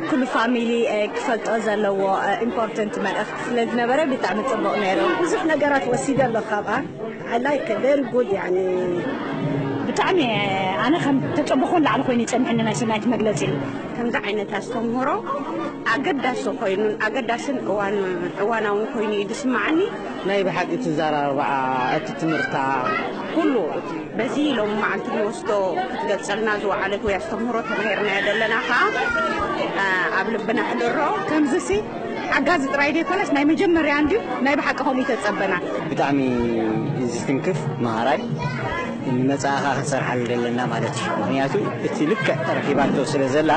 ኩሉ ፋሚሊ ክፈልጦ ዘለዎ ኢምፖርተንት መልእኽቲ ስለ ዝነበረ ብጣዕሚ ፅቡቕ ነይሩ። ብዙሕ ነገራት ወሲደ ኣሎ ካብኣ። I like very good፣ ያኒ ብጣዕሚ ኣነ ከም ተፀበኹ ንላዕሊ ኮይኑ ይፀንሐኒ ናይ ሰናይት መግለፂ። ከምዚ ዓይነት ኣስተምህሮ ኣገዳሲ ኮይኑን ኣገዳስን እዋን እዋናውን ኮይኑ እዩ ዝስማዓኒ። ናይ ብሓቂ እቲ ዘራርባኣ፣ እቲ ትምህርታ፣ ኩሉ እቲ በዚ ሎም መዓልቲ ንወስዶ ክትገልፀልና ዝወዓለት ወይ ኣስተምህሮ ተማሂርናዮ ዘለና ከዓ ኣብ ልብና ሕድሮ። ከምዚ ሲ ሓጋዚ ጥራይ ዘይኮነስ ናይ መጀመርያ እንድዩ። ናይ ብሓቂ ከምኡ ይተፀበና። ብጣዕሚ ዝትንክፍ መሃራይ፣ ንመጻኢ ኸዓ ክንሰርሓሉ ዘለና ማለት እዩ። ምኽንያቱ እቲ ልክዕ ተረኺባቶ ስለ ዘላ፣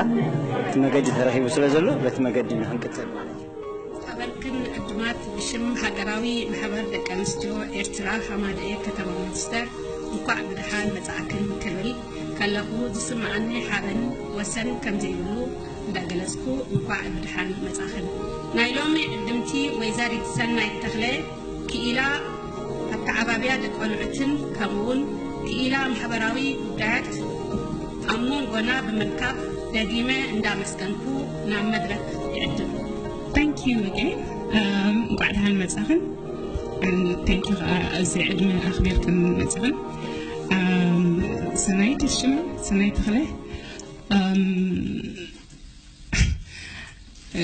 እቲ መገዲ ተረኺቡ ስለ ዘሎ፣ በቲ መገዲ ንኽንቅጽል ማለት እዩ። ኣበልክን ዕዱማት ብሽም ሃገራዊ ማሕበር ደቂ ኣንስትዮ ኤርትራ ሃማደኤ ከተማ ማንቸስተር እንኳዕ ብደሓን መጻእክን ክብል ከለኹ ዝስምዓኒ ሓበን ወሰን ከምዘይብሉ እንዳገለጽኩ እንኳዕ ብደሓን መጻእኽን። ናይ ሎሚ ዕድምቲ ወይዘሪት ሰናይት ተኽለ ክኢላ ኣተዓባብያ ደቂ ኣንዑትን ከምኡውን ክኢላ ማሕበራዊ ጉዳያት ኣብ መንጎና ብምርካብ ደጊመ እንዳመስገንኩ ናብ መድረክ ይዕድም። Thank you again. Um, እንኳዕ ደሓን መጻኽን። And thank you ከዓ እዚ ዕድመ ኣኽቢርክን መጻኽን። Um, ሰናይት ሽመ፣ ሰናይት ተኽለ። Um,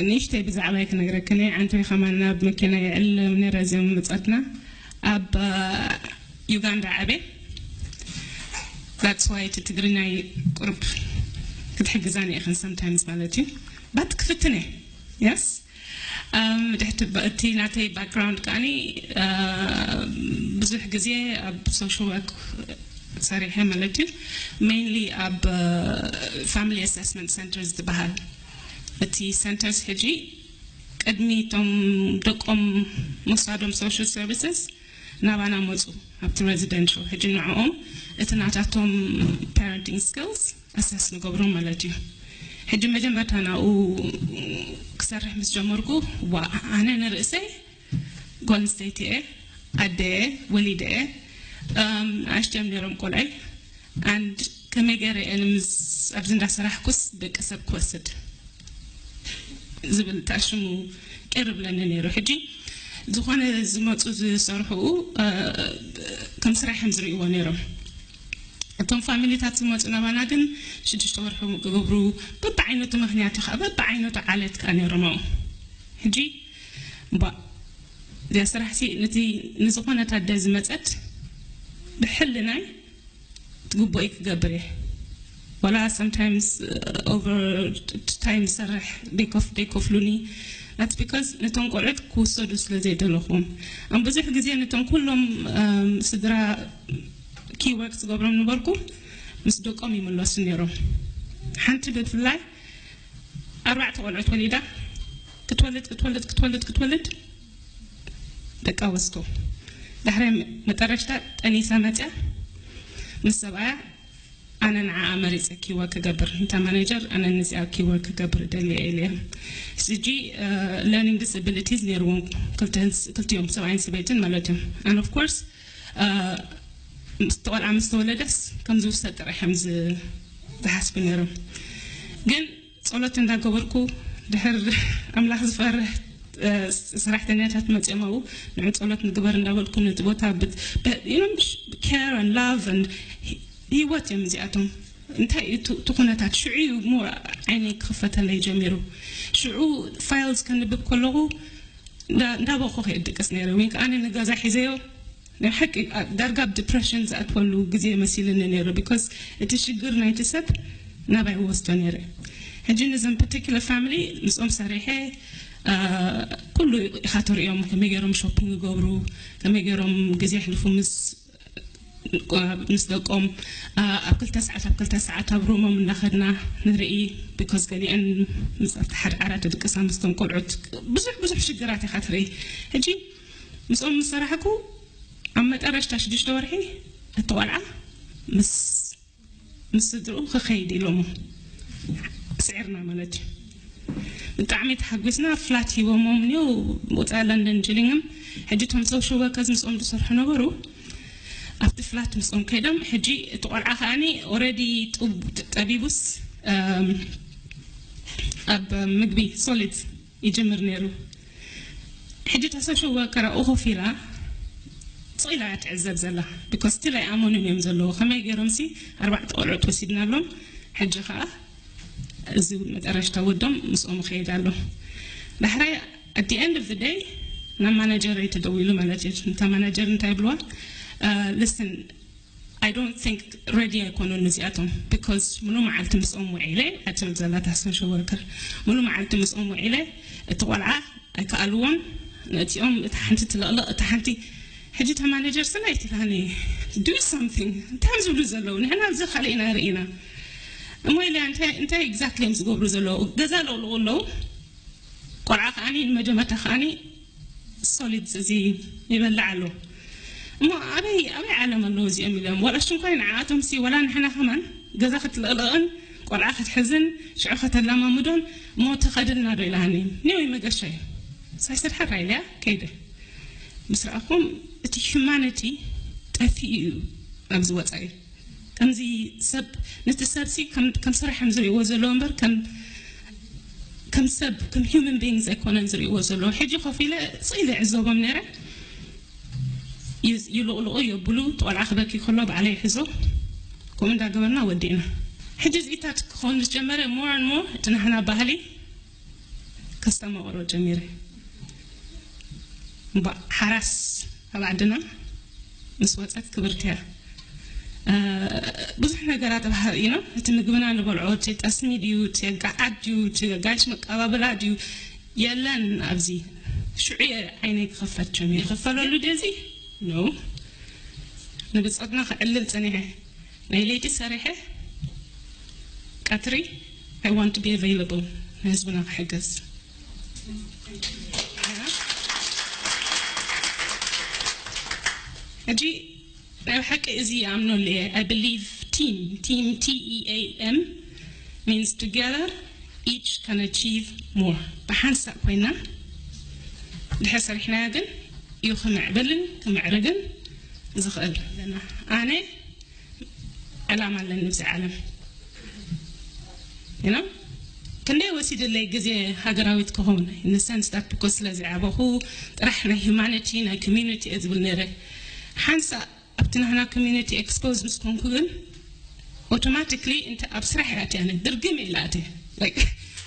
ንእሽተይ ብዛዕባይ ክነግረክን እየ። ዓንቶይ ከማን ናብ መኪና የዕልም ነይረ እዚኦም መጻትና ኣብ ዩጋንዳ ዓብየ። That's why እቲ ትግርኛይ ቁሩብ ክትሕግዛኒ ኢኽን sometimes ማለት እዩ። But ክፍትን እየ። Yes. Um, ድሕቲ እቲ ናተይ ባክግራውንድ ከዓኒ ብዙሕ ግዜ ኣብ ሶሻል ወርክ ሰሪሐ ማለት እዩ። Mainly ኣብ ፋሚሊ ኣሰስመንት ሰንተርስ ዝበሃል እቲ ሰንተርስ ሕጂ ቅድሚ እቶም ደቆም ምውሳዶም ሶሻል ሰርቪስስ ናባና መፁ ኣብቲ ሬዚደንሻል። ሕጂ ንዕኦም እቲ ናታቶም ፓረንቲንግ ስኪልስ ኣሰስ ንገብሮ ማለት እዩ። ሕጂ መጀመርታ ናብኡ ክሰርሕ ምስ ጀመርኩ ዋ ኣነ ንርእሰይ ጓል ኣንስተይቲ እየ፣ ኣደ እየ፣ ወሊደ እየ። ኣሽትዮም ነይሮም ቆልዐይ። And ከመይ ገይረ እየ ምስ ኣብዚ እንዳሰራሕኩስ ደቂ ሰብ ክወስድ ዝብል ተኣሽሙ ቅር ብለኒ ነይሩ። ሕጂ ዝኾነ ዝመፁ ዝሰርሑ ከም ስራሕ እዮም ዝርእይዎ ነይሮም። እቶም ፋሚሊታት ዝመፁ ናባና ግን ሽዱሽተ ወርሑ ክገብሩ በብዓይነቱ ምክንያት እዩ ከዓ በብዓይነቱ ዓለት ከዓ ነይሮም ኣብኡ። ሕጂ እባ እዚኣ ስራሕ ሲ ነቲ ንዝኾነት ኣደ ዝመፀት ብሕልናይ ትግብኦይ ክገብር እየ። ዋላ sometimes over time ዝሰርሕ ደይከፍ ደይከፍሉኒ። That's because ነቶም ቆልዑት ክውሰዱ ስለ ዘይደለኹም። ኣም ብዙሕ ግዜ ነቶም ኩሎም ስድራ ኪ ወርክ ዝገብሮም ነበርኩ ምስ ደቆም ይምለሱ ነይሮም። ሓንቲ ብፍላይ ኣርባዕተ ቆልዑት ወሊዳ ክትወልድ ክትወልድ ክትወልድ ክትወልድ ደቃ ወስኮ ዳሕሪ መጠረሽታ ጠኒሳ መፅያ ምስ ሰብኣያ ኣነ ንዓኣ መሪፀ ኪወር ክገብር እንታ ማኔጀር ኣነ ንዚኣ ኪወር ክገብር ደልየ ኢለ ሕጂ learning disabilities ነይርዎም ክልቲኦም ሰብኣይን ሰበይትን ማለት እዮም። And of course ምስ ቆልዓ ምስ ተወለደስ ከም ዝውሰድ ጥራሕ እዮም ዝሓስቡ ነይሮም። ግን ጸሎት እንዳገበርኩ ድሕር ኣምላኽ ዝፈርህ ሰራሕተኛታት መጽኦም ኣብኡ ንዑ ጸሎት ንግበር እንዳበልኩ ነቲ ቦታ care and love and ህይወት እዮም እዚኣቶም። እንታይ እዩ እቲ ኩነታት ሽዑ እዩ ሞ ዓይነይ ክኽፈተለይ ጀሚሩ። ሽዑ ፋይልስ ከንብብ ከለኹ እንዳበኹ ከይድቅስ ነይረ ወይ ከዓ ንገዛ ሒዘዮ ናይ ሓቂ ዳርጋ ኣብ ዲፕረሽን ዝኣትወሉ ግዜ መሲልኒ ነይሩ። ቢኮዝ እቲ ሽግር ናይቲ ሰብ ናባይ ወስዶ ነይረ። ሕጂ ነዞም ፓርቲኩለር ፋሚሊ ምስኦም ሰሪሐ ኩሉ ኢኻ ትሪኦም፣ ከመይ ገይሮም ሾፒንግ ይገብሩ፣ ከመይ ገይሮም ግዜ የሕልፉ ምስ ምስ ደቆም ኣብ ክልተ ሰዓት ኣብ ክልተ ሰዓት ኣብ ሩሞም እናኸድና ንርኢ። ቢኮዝ ገሊአን ምስ ኣብቲ ሓደ ዓራት ድቅሳ ምስቶም ቆልዑት ብዙሕ ብዙሕ ሽግራት ኢኻ ትርኢ። ሕጂ ምስኦም ምስ ሰራሕኩ ኣብ መጠረሽታ ሽዱሽተ ወርሒ እቲ ቆልዓ ምስ ምስ ስድርኡ ክኸይድ ኢሎሞ ስዒርና ማለት እዩ። ብጣዕሚ ተሓጒስና ፍላት ሂቦሞም እኒኦ ወፃኢ ለንደን ጅሊንግም ሕጂ እቶም ሶሻል ወርከርስ ምስኦም ዝሰርሑ ነበሩ ኣብቲ ፍላት ምስኦም ከይዶም ሕጂ እቲ ቆልዓ ከዓኒ ኦረዲ ጠቢቡስ ኣብ ምግቢ ሶሊድ ይጅምር ነይሩ። ሕጂ እታ ሶሻል ወርከር ኣብኡ ኮፍ ኢላ ስቕ ኢላ እያ ትዕዘብ ዘላ። ቢኮዝ ስቲል ኣይኣመኑን እዮም ዘለዉ። ከመይ ገይሮም ሲ ኣርባዕተ ቆልዑት ወሲድናሎም፣ ሕጂ ከዓ እዚ መጠረሽታ ወዶም ምስኦም ይኸይድ ኣሎ። ዳሕራይ at the end of the day ናብ ማናጀረይ ተደዊሉ ማለት እዩ። እታ ማናጀር እንታይ ይብልዋ? Listen, I don't think ready ኣይኮኑን እዚኣቶም። ቢኮዝ ሙሉ መዓልቲ ምስኦም ውዒለ እያ ትብል ዘላ እታ ሶሻል ወርከር። ሙሉ መዓልቲ ምስኦም ውዒለ፣ እቲ ቆልዓ ኣይከኣልዎን። ነቲኦም እታ ሓንቲ ትለቕለቕ፣ እታ ሓንቲ። ሕጂ እታ ማኔጀር ሰናይ ትብላኒ፣ do something፣ እንታይ እዮም ዝብሉ ዘለዉ? ንሕና ኣብዚ ካልእ ኢና ርኢና። እሞ ኢለያ፣ እንታይ እንታይ ኤግዛክትሊ እዮም ዝገብሩ ዘለዉ? ገዛ ለቕልቑ ኣለዉ። ቆልዓ ከዓኒ ንመጀመርታ ከዓኒ ሶሊድ እዚ ይበልዕ ኣሎ። እሞ ኣበይ ኣበይ ዓለም ኣለዉ እዚኦም ኢሎም? ዋላ ሽንኳይ ንዓኣቶም ሲ፣ ዋላ ንሕና ከማን ገዛ ክትልቕልቕን ቆልዓ ክትሕዝን ሽዑ ከተለማምዶን እሞ ትኸድልና ዶ ኢላኒ። ኒወይ መገሻ እዩ። ሳይሰድ ሓራ ኢለያ ከይደ። ምስ ረኣኹም እቲ ሂዩማኒቲ ጠፊኡ እዩ ኣብዚ ወፃኢ። ከምዚ ሰብ፣ ነቲ ሰብ ሲ ከም ከም ስራሕ እዮም ዝርእይዎ ዘለዉ እምበር ከም ከም ሰብ፣ ከም ሂዩማን ቢንግስ ኣይኮነን ዝርእይዎ ዘለዉ። ሕጂ ኮፍ ኢለ ስቕ ኢለ ይዕዘቦም ነይረ። ዩ- ይልቕልቑ የብሉ፣ እቲ ቆልዓ ክበኪ ከሎ ባዕለይ ይሕዞ። ከምኡ እንዳገበርና ወዲእና። ሕጂ እዚታት ክኸውን ምስ ጀመረ፣ ሞር ን ሞር እቲ ናህና ባህሊ ከስተማቕሮ ጀሚረ። እምባ ሓራስ ኣብ ዓድና ምስ ወፀት ክብርቲ እያ። እ፣ ብዙሕ ነገራት ኣብ ሃ- you know፣ እቲ ምግብና ንበልዖ፣ እቲ ጠስሚ ድዩ፣ እቲ ጋዓት ድዩ፣ እቲ ጋሽ መቀባበላ ድዩ፣ የለን ኣብዚ። ሽዑ እየ ዓይነይ ክኸፈት ጀሚሩ። ይኽፈለሉ ድዩ እዚ? ኖ። ንብጾትና ከዕልል ጸኒሐ። ናይ ለይቲ ሰሪሐ፣ ቀትሪ I want to be available፣ ንህዝብና ክሕግዝ። ሕጂ ናይ ብሓቂ እዚ ይኣምነሉ እየ። I believe team, team፣ T E A M means together each can achieve more። ብሓንሳእ ኮይና ድሕር ሰሪሕናዮ ግን እዩ ክምዕብልን ክምዕርግን ዝኽእል። ኣነ ዕላማ ኣለኒ ኣብዚ ዓለም። You know? ክንደይ ወሲድለይ ግዜ ሃገራዊት ክኸውን፣ in the sense that because ስለ ዝዓበኹ ጥራሕ ናይ ሂዩማኒቲ ናይ ኮሚዩኒቲ እየ ዝብል ነይረ። ሓንሳእ ኣብቲ ናህና ኮሚዩኒቲ ኤክስፖዝ ምስ ኮንኩ ግን ኦቶማቲክሊ እንተ ኣብ ስራሕ እያ ኣትያ፣ ኣነ ድርግም እየ ኢለ ኣትየ። Like,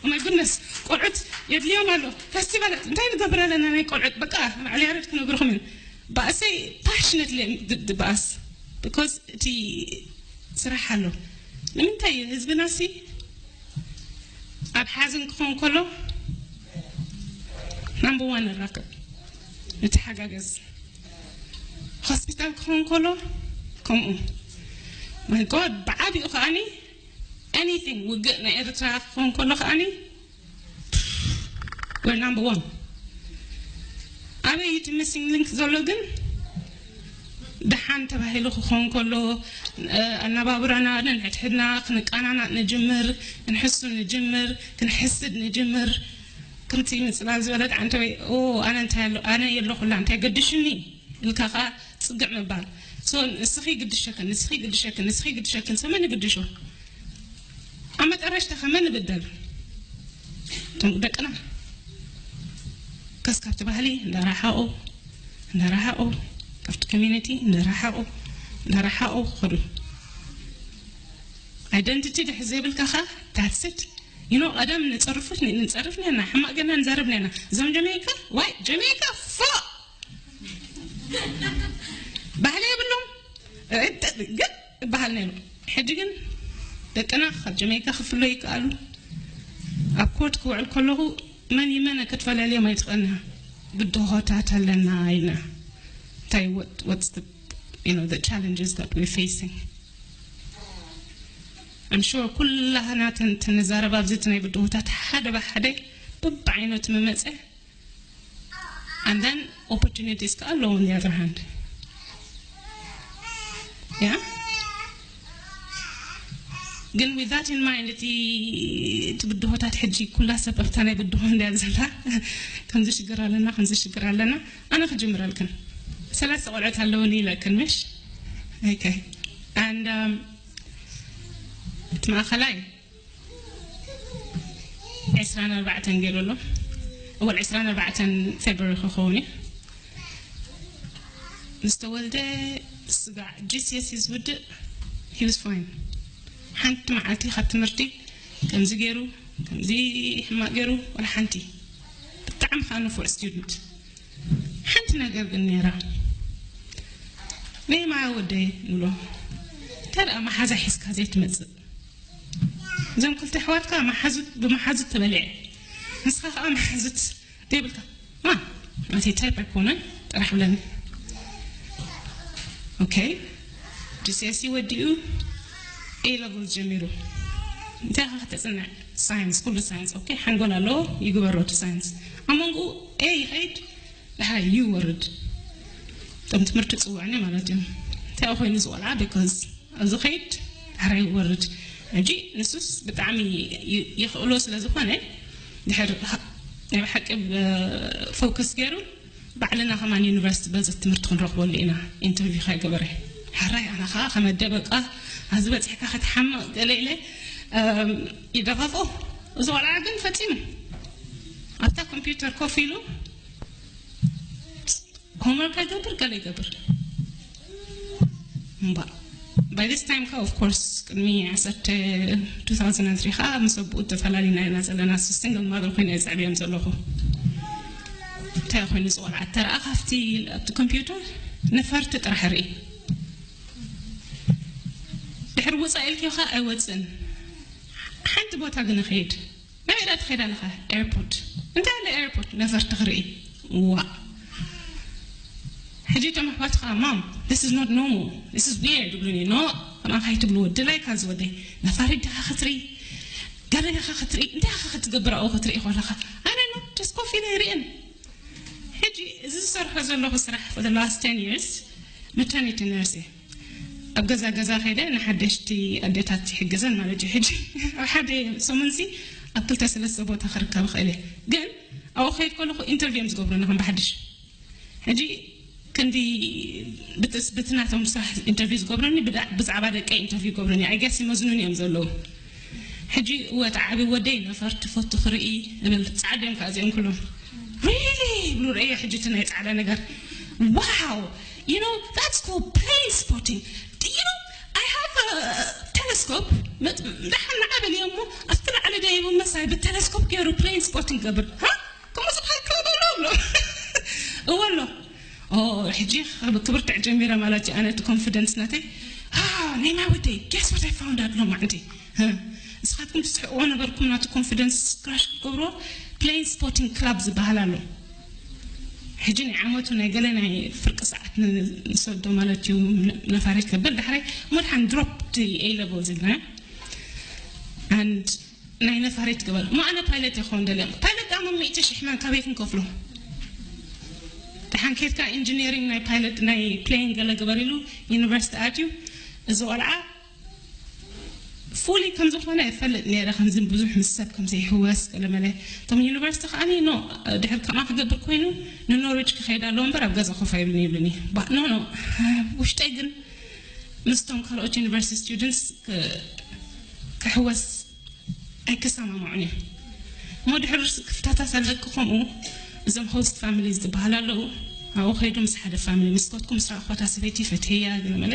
oh my goodness፣ ቆልዑት የድልዮም ኣሎ፣ ፈስቲቫላት እንታይ ንገብር ኣለና ናይ ቆልዑት፣ በቃ ንባዕል ያረድ ክነግርኹም እየ። ባእሰይ ፓሽነትሊ እየ ድ- ድ- ባእስ፣ ቢኮዝ እቲ ስራሕ ኣሎ። ንምንታይ እዩ ህዝብና ሲ ኣብ ሓዘን ክኾን ከሎ ናምበር ዋን ንራከብ፣ ንተሓጋገዝ። ሆስፒታል ክኾን ከሎ ከምኡ። My God፣ ብዓቢኡ ከዓኒ ኤኒቲንግ፣ ውግእ ናይ ኤርትራ ክኾን ከሎ ከዓኒ we're number one። ኣበይ እዩ እቲ ሚሲንግ ሊንክ ዘሎ ግን? ደሓን ተባሂሉ ክኸውን ከሎ፣ እ፣ ኣነባብራና ነንሕድሕድና ክንቀናናእ ንጅምር፣ ክንሕሱ ንጅምር፣ ክንሕስድ ንጅምር። ከምቲ ምጽላል ዝበለት ዓንተወይ፣ ኦ፣ ኣነ እንታይ ኣሎ፣ ኣነ የለኹላ፣ እንታይ ገድሽኒ ኢልካ ከኣ ጽግዕ ምባል። ሶ ንስኺ ግድሸክን፣ ንስኺ ግድሸክን፣ ንስኺ ግድሸክን፣ ሰመን ይግድሾ? ኣብ መጠረሽታ ከመን ንብደል? እቶም ደቅና ከስ ካብቲ ባህሊ እንዳረሓቑ፣ እንዳረሓቑ፣ ካብቲ ኮሚኒቲ እንዳረሓቑ፣ እንዳረሓቑ ክኸዱ። ኣይደንቲቲ ድሕር ዘይብልካ ኸ that's it። You know፣ ቀደም ንጸርፍት ነ- ንጸርፍ ነና፣ ሕማቕ ገና ንዛረብ ነና። እዞም ጀሜይካ፣ ዋይ፣ ጀሜይካ፣ ፎእ! ባህሊ የብሎም። እ፣ ግን በሃል ነይሩ። ሕጂ ግን ደቅና ካብ ጀመይካ ክፍለዩ ይከኣሉ። ኣብ ኮርት ክውዕል ከለኹ መን ይመነ ክትፈላልዮም ኣይትኽእልና። ብድሆታት ኣለና ኢልና። እንታይ፣ what- what's the, you know, the challenges that we're facing? I'm sure ኩላህና ተን- ተንዛረብ ኣብዚ እቲ ናይ ብድሆታት ሓደ ብሓደ በብዓይነቱ መመፀ። And then opportunities ከኣ ኣለዎ on the other hand። Yeah? ግን with that in mind፣ እቲ እቲ ብድሆታት ሕጂ ኩላ ሰብ ኣብታ ናይ ብድሆ እንድያ ዘላ። ከምዚ ሽግር ኣለና፣ ከምዚ ሽግር ኣለና። ኣነ ክጅምረልክን። ሰለስተ ቆልዑት ኣለውኒ ኢለክን፣ ምሽ? Okay. And, um፣ እቲ ማእኸላይ ዕስራን ኣርባዕተን ገይሩ ኣሎ። እወል ዕስራን ኣርባዕተን ፌብሪ ክኸውን እዩ። ምስ ተወልደ ስጋዕ ጂ ሲ ኤስ ኢ ዝውድእ he was fine። ሓንቲ መዓልቲ ካብ ትምህርቲ ከምዚ ገይሩ ከምዚ ሕማቕ ገይሩ፣ ወላ ሓንቲ። ብጣዕሚ ከዓ ንፉዕ ስቱደንት። ሓንቲ ነገር ግን ነይራ። ነይ ማያ ወደይ ንብሎ፣ እንታይ ደኣ መሓዛ ሒዝካ ዘይትመጽእ? እዞም ክልተ ኣሕዋትካ መሓዙት ብመሓዙት ተበሊዐ፣ ንስኻ ከዓ መሓዙት ዘይብልካ። ማ ናተይ ታይፕ ኣይኮነን፣ ጥራሕ ብለኒ። ኦኬ፣ ጂ ሲ ኤስ ኢ ወዲኡ ኤ ለቨል ጀሚሩ። እንታይ ኢኻ ከተጽንዕ? ሳይንስ፣ ኩሉ ሳይንስ። ኦኬ፣ ሓንጎል ኣለዎ፣ ይግበሮ እቲ ሳይንስ። ኣብ መንጎኡ ኤ ይኸይድ፣ ድሓር ዩ ይወርድ። እቶም ትምህርቲ ጽውዕኒ ማለት እዩ። እንታይ ኮይኑ ዝቆልዓ? ቢኮዝ ኣብዚ ኸይድ ድሓር ይወርድ። ሕጂ ንሱስ ብጣዕሚ ይ-፣ ይኽእሎ ስለ ዝኾነ፣ ድሕር ሃ-፣ ናይ ብሓቂ ብ-፣ ፎከስ ገይሩ፣ ባዕልና ከማን ዩኒቨርሲቲ በዚ ትምህርቲ ክንረኽበሉ ኢና። ኢንተርቪው ከይገበረ፣ ሕራይ ኣነ ኸዓ ከመደ በቃ፣ ኣብዚ በጺሕካ ክትሓምቕ ገለ ኢለ፣ እም፣ ይደፋፍኦ። እዚ ቆልዓ ግን ፈጺሙ ኣብታ ኮምፒውተር ኮፍ ኢሉ ሆምወርክ ይገብር፣ ገለ ይገብር። እምባ፣ by this time ከ of course ቅድሚ ዓሰርተ፣ two thousand three ከ ምስ ኣቦኡ ተፈላሊና ኢና ዘለና። እሱ ሲንግል ማዘር ኮይነ እየ ዘዕብዮም ዘለኹ። እንታይ ኮይኑ ዝቆልዓ ተረኣ ካብቲ ኣብቲ ኮምፒውተር ነፈርቲ ጥራሕ ርኢ። ድሕሪ ውፃእ ኢልክዮ ከ ኣይወፅእን። ሓንቲ ቦታ ግን እኸይድ። ናበይ ኢላ ትኸይድ ኣለኻ? ኤርፖርት። እንታይ ኣለ ኤርፖርት? ነፈርቲ ክርኢ። ዋ። ሕጂ እቶም ኣሕዋትኻ፣ ማም፣ this is not normal, this is weird ይብሉኒ። ኖ፣ ከምኣ ካይትብልዎ፣ ድላይካ ዝወደይ። ነፋሪት ዲኻ ክትርኢ? ገለ ዲኻ ክትርኢ? እንታይ ኢኻ ክትገብር ኣብኡ ክትርኢ ከለኻ? ኣነ ኖ፣ just ኮፍ ኢለ ይርእየን። ሕጂ እዚ ዝሰርሖ ዘለኹ ስራሕ for the last ten years፣ maternity nurse እየ። ኣብ ገዛ ገዛ ከይደ ንሓደሽቲ ኣዴታት ይሕግዘን ማለት እዩ። ሕጂ ኣብ ሓደ ሰሙንሲ ኣብ ክልተ ሰለስተ ቦታ ክርከብ እኽእል እየ። ግን ኣብኡ ከይድ ከለኹ ኢንተርቪው እዮም ዝገብሩኒ ከም ብሓድሽ። ሕጂ ክንዲ ብትስ-፣ ብቲ ናቶም ስራሕ ኢንተርቪው ዝገብሩኒ፣ ብዳ-፣ ብዛዕባ ደቀይ ኢንተርቪው ይገብሩኒ። I guess ይመዝኑኒ እዮም ዘለዉ። ሕጂ እወ፣ እቲ ዓቢ ወደይ ነፈርቲ ፈቱ ክርኢ እብል። ጻዕዳ እዮም ከኣ እዚኦም ኩሎም። Really? ይብሉ። ርእየ ሕጂ እቲ ናይ ጻዕዳ ነገር። Wow! You know, that's called plane spotting. Do you know, I have a telescope. መ-፣ ደሓን ንዓ በልዮ እሞ፣ ኣብቲ ላዕሊ ደይቡ መሳይ ብቴሌስኮፕ ገይሩ ፕሌን ስፖቲንግ ገብር። ሃ? ከምኡ ዝበሃል ክለብ ኣሎ ኣሎ። እወ ኣሎ። ኦ፣ ሕጂ ክብርትዕ ጀሚረ ማለት እዩ። ኣነ እቲ ኮንፊደንስ ናተይ፣ ሃ፣ ናይ ማይ ወደይ፣ guess what I found out ሎማዕንቲ። ሃ፣ ንስኻትኩም ትስሕቕዎ ነበርኩም፣ ናቱ ኮንፊደንስ ክራሽ ክትገብርዎ፣ ፕሌን ስፖቲንግ ክላብ ዝበሃል ኣሎ። ሕጂ ናይ ዓመቱ ናይ ገለ ናይ ፍርቂ ሰዓት ን-፣ ንሰዶ ማለት እዩ፣ ነ-፣ ነፋሪት ከብል፣ ዳሕራይ መድሓን ድሮፕ ኤ ለቨል ዝብልና። And ናይ ነፋሪት ግበር። እሞ ኣነ ፓይለት ይኸውን ደልየ። ፓይለት ደኣ ሚእቲ ሽሕ መን ካበይ ክንከፍሎ? ደሓን ኬድካ ኢንጂኒሪንግ ናይ ፓይለት፣ ናይ ፕሌን ገለ ግበር ኢሉ ዩኒቨርሲቲ ኣትዩ። እዚ ቆልዓ ፉሊ ከም ዝኾነ ይፈልጥ ነይረ፣ ከምዚ ብዙሕ ምስ ሰብ ከም ዘይሕወስ ገለ መለ። እቶም ዩኒቨርሲቲ ከኣኒ፣ ኖ፣ ድሕር ከምኣ ክገብር ኮይኑ ንኖርዊች ክኸይድ ኣለዎ እምበር ኣብ ገዛ ኮፍ ኣይብልን ይብሉኒ። ባ-፣ ኖ፣ ኖ፣ ውሽጠይ ግን ምስቶም ካልኦት ዩኒቨርሲቲ ስቱደንትስ ክ-፣ ክሕወስ ኣይክሰማማዑን እዮም። እሞ ድሕሪ ርእሲ ክፍታታት ኣለኪ ከምኡ፣ እዞም ሆስት ፋሚሊስ ዝበሃል ኣለዉ። ኣብኡ ከይዱ ምስ ሓደ ፋሚሊ፣ ምስ ኮትኩ ምስ ረኣኽዎ፣ እታ ሰበይቲ ፈትየያ ገለ መለ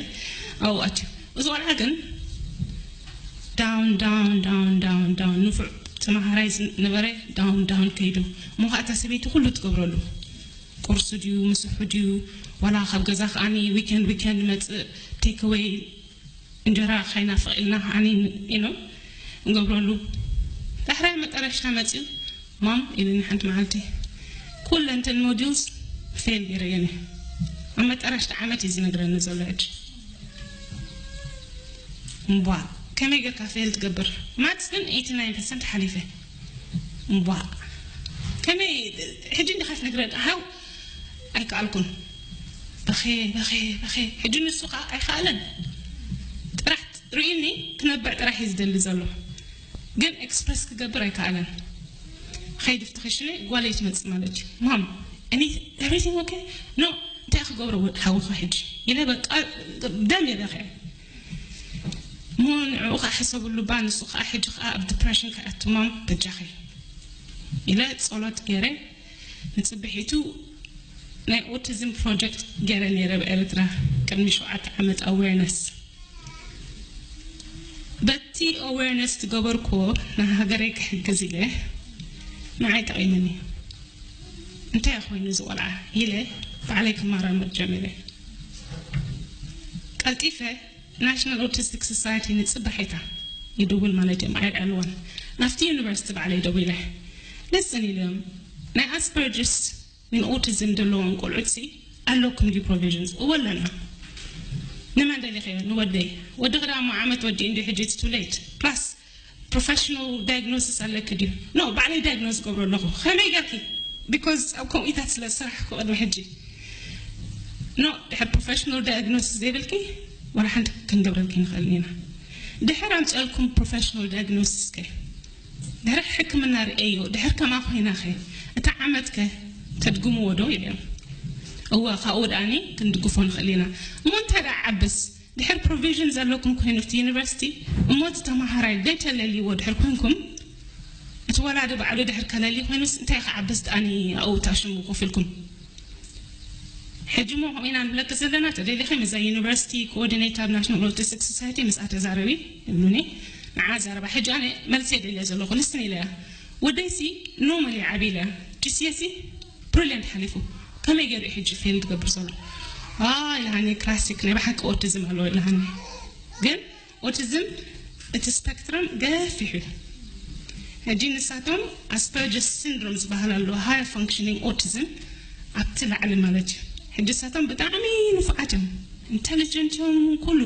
ኣብኡ ኣትዩ። እዚ ቆልዓ ግን ዳውን፣ ዳውን፣ ዳውን፣ ዳውን፣ ዳውን፣ ንፉዕ ተመሃራይ ዝነበረ ዳውን፣ ዳውን ከይዱ። እሞ ኸኣ እታ ሰበይቲ ኩሉ ትገብረሉ። ቁርሱ ድዩ፣ ምስሑ ድዩ፣ ዋላ ካብ ገዛ ከኣኒ ዊኬንድ፣ ዊኬንድ መጽእ ቴክወይ እንጀራ ከይናፍቕ ኢልና ከዓኒ፣ you know፣ ንገብረሉ። ዳሕራይ መጠረሽታ መጺኡ፣ ማም ኢሉኒ ሓንቲ መዓልቲ፣ ኩለን እተን ሞዲውልስ ፌል ገይረየን እየ። ኣብ መጠረሽታ ዓመት እዩ ዝነግረኒ ዘሎ ሕጂ። እምቧ፣ ከመይ ጌርካ ፌል ትገብር? ማትስ ግን ኤይቲ ናይን ፐርሰንት ሓሊፈ። እምቧ፣ ከመይ ሕጂ እንዲኻ ትነግረኒ? ሃው ኣይከኣልኩን። በኸየ፣ በኸየ፣ በኸየ። ሕጂ ንሱ ኸዓ ኣይከኣለን። ጥራሕ ርእዩኒ ክነብዕ ጥራሕ እዩ ዝደሊ ዘሎ። ግን ኤክስፕረስ ክገብር ኣይከኣለን። ኸይድ ኣብቲ ክሽነ ጓለይ ትመጽእ ማለት እዩ። ማም፣ any, everything okay? No፣ እንታይ ክገብሮ ወድ ሓውኻ ሕጂ? ኢለ በቃ ደም እየ በኺዐ። እሞ ንዕኡ ኸዓ ሕሰብሉ እባ፣ ንሱ ኸዓ ሕጂ ኸዓ ኣብ ዲፕረሽን ከኣቱ። ማም፣ በጃኺ። ኢለ ጸሎት ገይረ። ንጽብሒቱ ናይ ኦቲዝም ፕሮጀክት ገይረ ነይረ ኣብ ኤርትራ፣ ቅድሚ ሸውዓተ ዓመት ኣዌርነስ። በቲ ኣዌርነስ ዝገበርክዎ ንሃገረይ ክሕግዝ ኢለ፣ ንዓይ ጠቒሙኒ። እንታይ ኮይኑ እዚ ቆልዓ ኢለ ባዕለይ ክመራመር ጀሚረ። ቀልጢፈ ናሽናል ኦቲስቲክ ሶሳይቲ ንጽባሒታ ይድውል ማለት እዮም፣ ኣይዕልዋን። ናብቲ ዩኒቨርሲቲ ባዕለይ ደዊለ፣ ልስን ኢሎም፣ ናይ ኣስፐርጅስ ምን ኦቲዝም ዘለዎም ቆልዑት ሲ ኣለኩም ድዩ ፕሮቪዥንስ? እወ ኣለና። ንመን ደሊኸዮ? ንወደይ። ወዲ ክዳሞ ዓመት ወዲ እንዲ ሕጂ it's too late. ፕላስ ፕሮፌሽናል ዳያግኖሲስ ኣለኪ ድዩ? ኖ፣ ባዕለይ ዳያግኖስ ገብሮ ኣለኹ። ከመይ ገርኪ? ቢኮዝ ኣብ ኮምፒውተር ስለ ዝሰራሕኩ ቅድሚ ሕጂ። ኖ፣ ድሕር ፕሮፌሽናል ዳያግኖሲስ ዘይብልኪ፣ ወላ ሓንቲ ክንገብረልኪ ንኽእል ኢና። ድሕር ኣምፅአልኩም ፕሮፌሽናል ዳያግኖሲስ ከ? ድሕር ሕክምና ርእየዮ፣ ድሕር ከማ ኮይና ከ? እታ ዓመት ከ ተድግምዎ ዶ? ኢሎም። እወ፣ ካብኡ ደኣኒ ክንድግፎ ንኽእል ኢና። እሞ እንታይ ደኣ ዓብስ? ድሕር ፕሮቪዥን ዘለኩም ኮይኑ እቲ ዩኒቨርሲቲ፣ እሞ እቲ ተመሃራይ ደይተለልይዎ ድሕር ኮንኩም፣ እቲ ወላዲ ባዕሉ ድሕር ከለሊ ኮይኑስ እንታይ ክዓብስ ደኣኒ ኣብኡ ታሽሙ ኮፍ ኢልኩም? ሕጂ እሞ ከምኡ ኢና ንብለኪ ዘለና፣ ተደሊኺ ምስዛ ዩኒቨርሲቲ ኮኦርዲኔተር ናሽናል ኦቲስቲክ ሶሳይቲ ምስኣ ተዛረቢ ይብሉኒ። ንዓ ዘረባ ሕጂ ኣነ መልሲ የደልየ ዘለኹ፣ ልስን ኢለያ። ወደይሲ ኖርማሊ ዓብይለ፣ ጂ ሲ ኤስ ኢ ብሪሊየንት ሓሊፉ። ከመይ ገይሩ እዩ ሕጂ ፌል ዝገብር ዘሎ? ዋ ኢልሃኒ፣ ክላሲክ ናይ ብሓቂ ኦቲዝም ኣለዎ ኢልሃኒ። ግን ኦቲዝም እቲ ስፐክትረም ገፊሕ እዩ። ሕጂ ንሳቶም ኣስፐርጀስ ሲንድሮም ዝበሃል ኣሎ፣ ሃየር ፋንክሽኒንግ ኦቲዝም ኣብቲ ላዕሊ ማለት እዩ። ሕጂ ንሳቶም ብጣዕሚ ንፉዓት እዮም፣ ኢንተሊጀንት እዮም፣ ኩሉ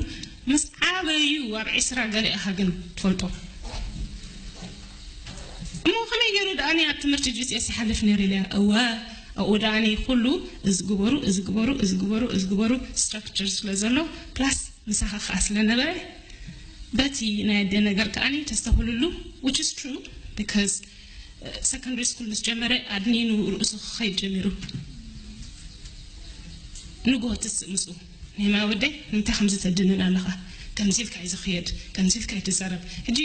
ምስ ዓበዩ ኣብ ዒስራ ገለ ኢኻ ግን ትፈልጦ። እሞ ከመይ ገይሩ ደኣኒ ኣብ ትምህርቲ ጂ ሲ ኤስ ይሓልፍ ነይሩ ኢለ? እወ፣ ኣብኡ ደኣኒ ኩሉ እዚ ግበሩ፣ እዚ ግበሩ፣ እዚ ግበሩ፣ እዚ ግበሩ ስትራክቸር ስለ ዘሎ፣ ፕላስ ምሳኻ ከኣ ስለ ነበረ፣ በቲ ናይ ኣደ ነገር ከኣኒ ተስተውህልሉ፣ which is true, because ሰከንደሪ ስኩል ምስ ጀመረ ኣድኒኑ ርእሱ ክኸይድ ጀሚሩ። ንግሆ ትስእ ምስኡ፣ "ኔማ ወደይ፣ ንምንታይ ከምዚ ተድንን ኣለኻ? ከምዚ ኢልካ እዩ ዝኽየድ፣ ከምዚ ኢልካ እዩ ትዛረብ." ሕጂ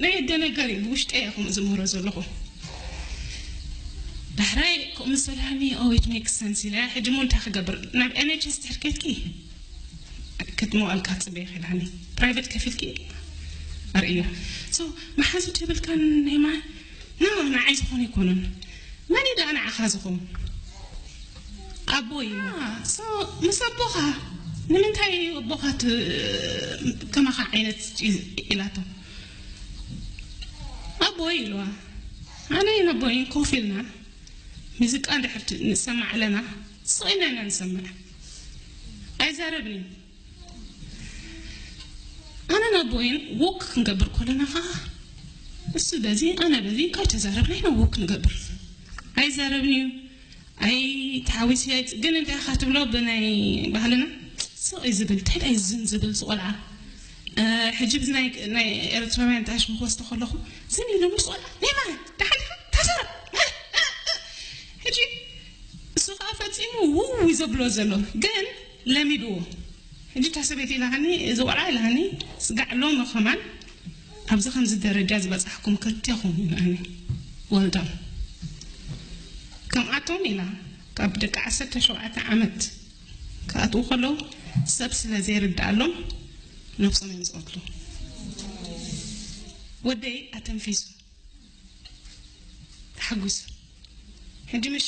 ናይ ኣደ ነገር እዩ፣ ብውሽጠይ እየ ከምኡ ዝምህሮ ዘለኹ። ዳሕራይ ከምኡ ምስ በልሃኒ፣ "Oh, it makes sense," ኢለ፣ ሕጂ እሞ እንታይ ክገብር? ናብ ኤን ኤች ኤስ ድሕር ከድኪ ክትመዋልካ ጽበይ ክኢልሃኒ። ፕራይቬት ከፊልኪ ኣርእዮ። So፣ መሓዙት የብልካን ኔማ? ኖ፣ ንዓይ ዝኾነ ኣይኮነን። መን እዩ ደኣ ንዓኻ ዝኸውን? ኣቦ እዩ። አ፣ so፣ ምስ ኣቦኻ፣ ንምንታይ ኣቦኻ ት-፣ ከማኻ ዓይነት ኢ-፣ ኢላቶ? ኣቦ እዩ ኢልዋ። ኣነን ኣቦይን ኮፍ ኢልና፣ ሙዚቃ እንድሕር ት-፣ ንሰማዕ ኣለና፣ ስቕ ኢልና ኢና ንሰምዕ። ኣይዛረብን እዩ። ኣነን ኣቦይን ዎክ ክንገብር ከለና ኸዓ፣ እሱ በዚ፣ ኣነ በዚ፣ ካብ ተዛረብና ኢና ዎክ ንገብር። ኣይዛረብን እዩ። ኣይ ተሓዊሱ፣ ኣይ፣ ግን እንታይ ኢኻ ትብሎ ብናይ ባህልና? ስቕ እዩ ዝብል፣ እንታይ ደኣ እዩ ዝን ዝብል እዚ ቆልዓ? እ፣ ሕጂ ብዚ ናይ፣ ናይ ኤርትራውያን ጣሽ ክወስዶ ከለኹ፣ ዝን ኢሉ ምስ ቆልዓ፣ "ኔማ፣ ደሓን ኢኻ? ተዛረብ!" ሕጂ እሱ ኸዓ ፈጺሙ ውው እዩ ዘብሎ ዘሎ፣ ግን ለሚድዎ። ሕጂ እታ ሰበይቲ ኢላሃኒ፣ እዚ ቆልዓ ኢላሃኒ፣ ስጋዕ ሎሚ ኸማን ኣብዚ ከምዚ ደረጃ ዝበጻሕኩም ከቲኹም ኢላኒ። Well done። ከምኣቶም ኢላ፣ ካብ ደቂ ዓሰርተ ሸውዓተ ዓመት ክኣትዉ ከለዉ ሰብ ስለ ዘይርድኣሎም ነብሶም እዮም ዝቐትሉ። ወደይ ኣተንፊሱ፣ ተሓጒሱ። ሕጂ ምሽ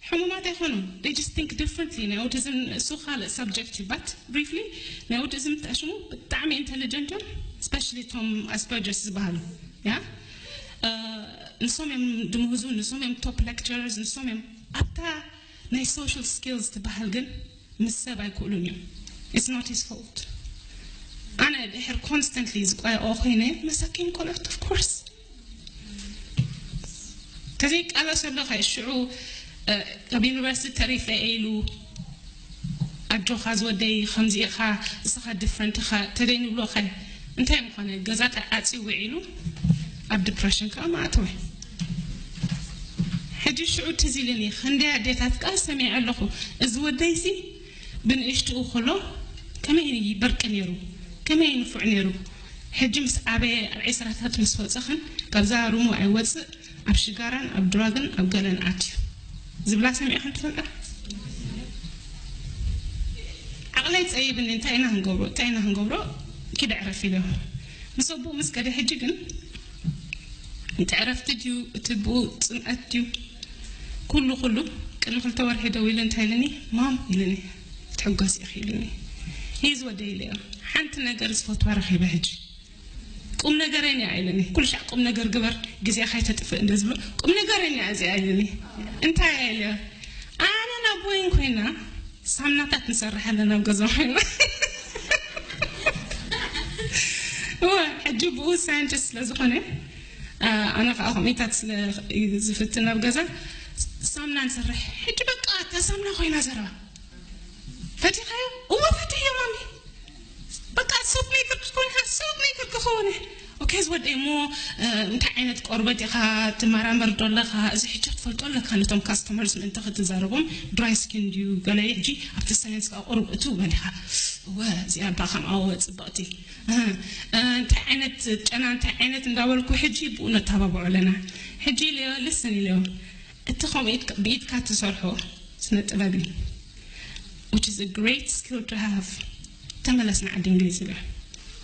ሕሙማት ኣይኮኑን። They just think differently። ናይ ኦቲዝም እሱ ካልእ ሳብጀክት እዩ። But briefly፣ ናይ ኦቲዝም ተሽሙ ብጣዕሚ ኢንተሊጀንት እዮም። Especially እቶም ኣስፐርጀስ ዝበሃሉ። ያ? እ፣ ንሶም እዮም ድምህዙ፣ ንሶም እዮም ቶፕ ሌክቸረርስ፣ ንሶም እዮም ኣብታ ናይ ሶሻል ስኪልስ ትበሃል ግን ምስ ሰብ ኣይክእሉን እዮም። It's not his fault። ኣነ ድሕር ኮንስተንትሊ ዝቆየኦ ኮይነ መሳኪን ቆልዑት፣ of course። ተዘይቃለሰሉ ኸ ሽዑ፣ እ፣ ካብ ዩኒቨርሲቲ ተሪፈ ኢሉ፣ "ኣጆኻ ዝወደይ፣ ከምዚ ኢኻ፣ እስኻ ዲፍረንት ኢኻ" ተደይንብሎ ኸ እንታይ ምኾነ? ገዛ ተዓጽዩ ውዒሉ ኣብ ዲፕረሽን ከኣ ምኣተወ። ሕጂ ሽዑ ትዝ ኢሉኒ፣ ክንደይ ኣዴታት ከኣ ሰሚዐ ኣለኹ። እዚ ወደይሲ ብንእሽትኡ ከሎ ከመይ በርቂ ነይሩ፣ ከመይ ንፉዕ ነይሩ። ሕጂ ምስ ዓበየ ኣብ ዒስራታት ምስ ወጸኽን ካብዛ ሩሙ ኣይወጽእ፣ ኣብ ሽጋራን ኣብ ድራግን ኣብ ገለን ኣትዩ ዝብላ ሰሚዕክን ትፈልጣ? ዓቕለይ ጸይብኒ። እንታይ ኢና ክንገብሮ? እንታይ ኢና ክንገብሮ? ኪድ ዕረፍ ኢለ። ምስ ኣቦኡ ምስ ከደ ሕጂ ግን፣ እቲ ዕረፍቲ ድዩ፣ እቲ ብኡ ጽምኣት ድዩ፣ ኩሉ ኩሉ። ቅድሚ ክልተ ወርሒ ደዊሉ እንታይ ኢሉኒ? ማም ኢሉኒ፣ ትሕጎስ ኢኺ ኢሉኒ። ሂዝ ወደይ ኢለዮ። ሓንቲ ነገር ዝፈትዋ ረኺበ ሕጂ። ቁም ነገረኛ ኢለኒ። ኩሉ ሻዕ ቁም ነገር ግበር፣ ግዜኻ ኣይተጥፍእ እንደ ዝብሎ፣ ቁም ነገረኛ እዚኣ ኢለኒ። እንታይ ኢለዮ? ኣነ ናብ ወይን ኮይና ሳምናታት ንሰርሕ ኣለና ኣብ ገዛ ኮይና። እወ፣ ሕጂ ብኡ ሳይንቲስት ስለ ዝኾነ፣ ኣ፣ ኣነ ከዓ ከምኡታት ስለ ዝፍትን ኣብ ገዛ ሳምና ንሰርሕ። ሕጂ በቃ እታ ሳምና ኮይና ዘረባ። ፈቲኻዮ? እወ ፈቲዮ ማሚ። በቃ ሶፕ ሜከር ክኾን ኢኻ፣ ሶፕ ሜከር ክኸውን ኢኻ። ኦኬ፣ ዝወደይ እሞ፣ እ፣ እንታይ ዓይነት ቆርበት ኢኻ ትመራመር ዶ ኣለኻ? እዚ ሕጂ ክትፈልጦ ኣለካ፣ ነቶም ካስተመርስ ምእንቲ ክትዛረቦም፣ ድራይ ስኪን ድዩ ገለ። ሕጂ ኣብቲ ሳይንስ ከዓ ቁሩብ እትው በል ኢኻ። እወ፣ እዚኣ እባ ከምኣ፣ እወ፣ ጽብቕቲ። እ፣ እ፣ እንታይ ዓይነት ጨና፣ እንታይ ዓይነት እንዳበልኩ ሕጂ ብኡ ነተባብዖ ኣለና። ሕጂ ኢለዮ፣ ልስን ኢለዮ። እቲ ከምኡ ኢድካ፣ ብኢድካ ትሰርሖ ስነ ጥበብ እዩ። Which is a great skill to have። ተመለስና ዓዲ እንግሊዝ ኢለ።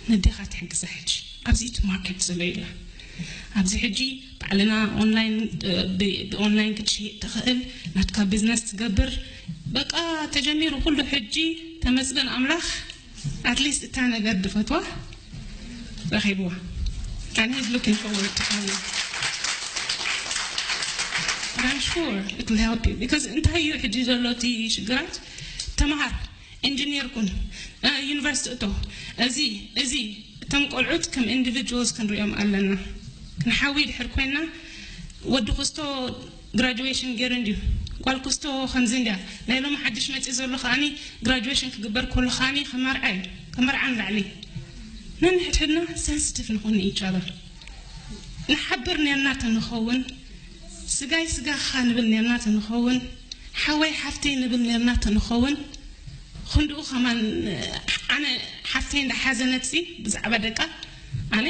ነዴኻ ትሕግዛ ሕጂ። ኣብዚ እቲ ማርኬት ዘሎ ኢላ። ኣብዚ ሕጂ ባዕልና ኦንላይን፣ እ፣ ብ-፣ ብኦንላይን ክትሽይጥ ትኽእል፣ ናትካ ቢዝነስ ትገብር። በቃ ተጀሚሩ ኩሉ ሕጂ። ተመስገን ኣምላኽ። At least እታ ነገር ድፈትዋ ረኺብዋ። And he's looking forward to coming. But I'm sure it will help you. Because እንታይ እዩ ሕጂ ዘሎ እቲ ሽግራት? ተምሃር፣ ኢንጂኒር ኩን፣ እ፣ ዩኒቨርሲቲ እቶ፣ እዚ፣ እዚ፣ እቶም ቆልዑት ከም ኢንዲቪጁዋልስ ክንሪኦም ኣለና። ክንሓዊ ድሕር ኮይና፣ ወዲ ክስቶ ግራጁዌሽን ገይሩ እንድዩ፣ ጓል ክስቶ ከምዚ እንድያ፣ ናይ ሎሚ ሓድሽ መፂኡ ዘሎ ከዓኒ ግራጁዌሽን ክግበር ከሎ ከዓኒ ከመርዓ እዩ፣ ከመርዓ ንላዕሊ። ነንሕድሕድና ሰንስቲቭ ንኾን ይቻላል። ንሓብር ኔርና ተንኸውን፣ ስጋይ ስጋኻ ንብል ኔርና ተንኸውን፣ ሓወይ ሓፍተይ ንብል ኔርና ተንኸውን፣ ክንድኡ ከማን ኣነ ሓፍተይ እንዳሓዘነትሲ ብዛዕባ ደቃ ኣነ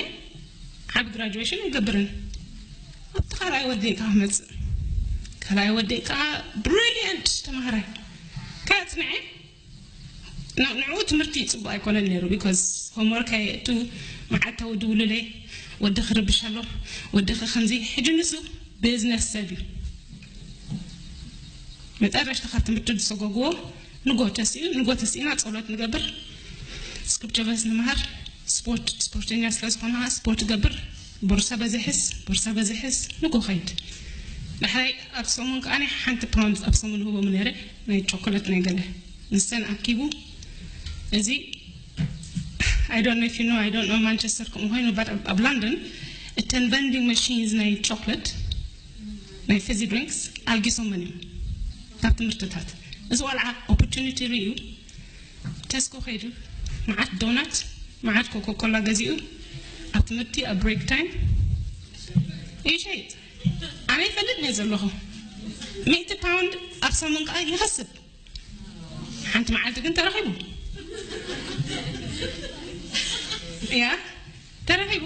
ዓቢ ግራጁዌሽን ኣይገብርን። ኣብቲ ካልኣይ ወደይ ከዓ ክመጽእ፣ ካልኣይ ወደይ ከዓ ብሪልያንት ተምሃራይ ከጽንዐ። ን-፣ ንዕኡ ትምህርቲ ጽቡቕ ኣይኮነን ነይሩ፣ ቢኮዝ ሆምወርክ ኣየእቱ፣ መዓልታዊ ድውሉለይ፣ ወድኺ ርብሽ ኣሎ፣ ወድኺ ከምዚ። ሕጂ ንሱ ቢዝነስ ሰብ እዩ። መጨረሽታ ካብ ትምህርቲ ዝሰጎግዎ ንጎ ተሲኡ፣ ንጎ ተሲእና ጸሎት ንገብር፣ ስክሪፕቸር ቨርስ ንምሃር፣ ስፖርት፣ ስፖርተኛ ስለ ዝኾነ ከዓ ስፖርት ገብር፣ ቦርሳ በዝሕስ፣ ቦርሳ በዝሕስ፣ ንጎ ኸይድ። ዳሕራይ ኣብ ሰሙን ከዓ ሓንቲ ፓውንድ ኣብ ሰሙን ህቦም ነይረ፣ ናይ ቾኮለት ናይ ገለ። ንሰን ኣኪቡ፣ እዚ፣ I don't know if you know, I don't know ማንቸስተር ከምኡ ኮይኑ፣ but ኣብ፣ ኣብ ላንደን እተን ቨንዲንግ ማሽንስ ናይ ቾኮለት፣ ናይ ፊዚ ድሪንክስ ኣልጊሶመን እዮም ካብ ትምህርትታት። እዚ ቆልዓ ኦፖርቹኒቲ ርእዩ፣ ተስኮ ከይዱ፣ መዓት ዶናት፣ መዓት ኮካኮላ ገዚኡ፣ ኣብ ትምህርቲ፣ ኣብ ብሬክ ታይም ይሸይጥ። ኣነ ይፈልጥ እየ ዘለኹ። ሚእቲ ፓውንድ ኣብ ሰሙን ከዓ ይኸስብ። ሓንቲ መዓልቲ ግን ተረኺቡ። ያ፣ ተረኺቡ፣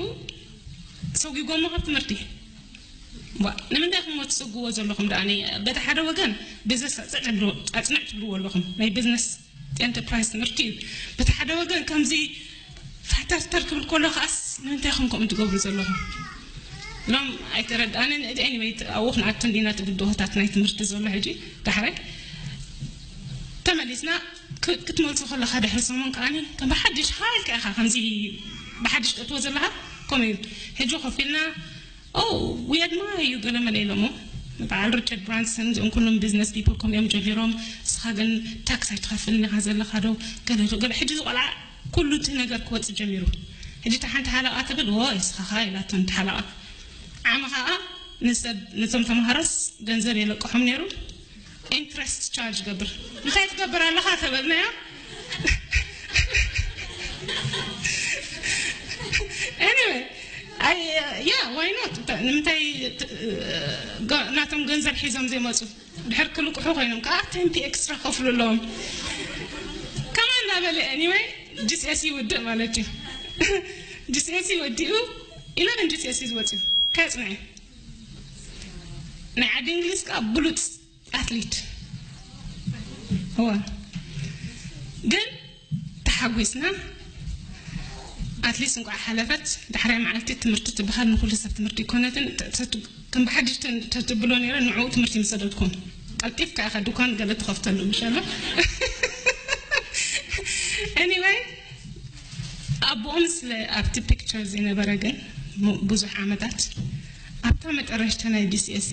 ሰጒጎሞ ካብ ትምህርቲ። ዋ፣ ንምንታይ ኢኹም ትሰጉዎ ዘለኹም ደኣ? በቲ ሓደ ወገን ቢዝነስ ኣጽንዕ ትብሉ-፣ ኣጽንዕ ትብልዎ ኣለኹም። ናይ ቢዝነስ ኤንተርፕራይዝ ትምህርቲ እዩ። በቲ ሓደ ወገን ከምዚ ፋሕተርተር ክብል ከሎ ከኣስ፣ ንምንታይ ኢኹም ከምኡ ትገብሩ ዘለኹም? ሎም ኣይተረድኣንን። እቲ ኤኒወይ፣ ኣብኡ ክንኣቱ እንዲና፣ እቲ ብድሆታት ናይ ትምህርቲ ዘሎ ሕጂ ዳሕራይ ተመሊስና ክ-፣ ክትመልሶ ከለኻ ድሕሪ ሰሙን ከኣኒ ከም ብሓድሽ ሃልካ ኢኻ፣ ከምዚ ብሓድሽ ተእትዎ ዘለኻ ከምኡ እዩ። ሕጂ ኮፍ ኢልና፣ "Oh, we admire you" ገለ መለ ኢሎሞ። በዓል ሪቻርድ ብራንሰን፣ እዚኦም ኩሎም ቢዝነስ ፒፕል ከምኡ እዮም ጀሚሮም። ንስኻ ግን ታክስ ኣይትኸፍልን ኢኻ ዘለኻ ዶ? ገለ ዶ? ገለ። ሕጂ እዚ ቆልዓ ኩሉ እቲ ነገር ክወጽእ ጀሚሩ። ሕጂ እታ ሓንቲ ሓለቓ ትብል፣ "ዎ፣ ንስኻ ኸኣ" ኢላቶ፣ እታ ሓለቓ። ዓሚ ኸኣ ንሰብ፣ ነቶም ተምሃሮስ ገንዘብ የለቅሖም ነይሩ። ኢንትረስት ቻርጅ ገብር። "እንታይ ትገብር ኣለኻ?" ተበልናዮ። ኤኒወይ፣ ኣይ፣ ያ፣ ዋይ ኖት? ንምንታይ ት-፣ ገ-፣ ናቶም ገንዘብ ሒዞም ዘይመጹ? ድሕር ክልቅሑ ኮይኖም ከዓ ቴን ፒ ኤክስትራ ከፍሉ ኣለዎም። ከማን እናበለ፣ ኤኒወይ፣ ጂ ሲ ኤስ ኢ ይውድእ ማለት እዩ። ጂ ሲ ኤስ ኢ ወዲኡ፣ ኢለቨን ጂ ሲ ኤስ ኢ ዝወፅኡ ከየፅንዐ። ናይ ዓዲ እንግሊዝ ከዓ ብሉፅ ኣትሊት። እዋ ግን ተሓጒስና። ኣትሊስት እንኳዕ ሓለፈት። ዳሕራይ መዓልቲ ትምህርቲ ትበሃል ንኩሉ ሰብ ትምህርቲ ይኮነትን። ከም ብሓድሽ ተትብሎ ነይረ ንዕኡ ትምህርቲ ምሰደድኩም። ቀልጢፍካ ኢኻ ድኳን ገለ ትኸፍተሉ ምሻሎ። Anyway፣ ኣቦኦም ስለ ኣብቲ ፒክቸር ዘይነበረ ግን ብዙሕ ዓመታት ኣብታ መጠረሽታ ናይ ዲሲኤሲ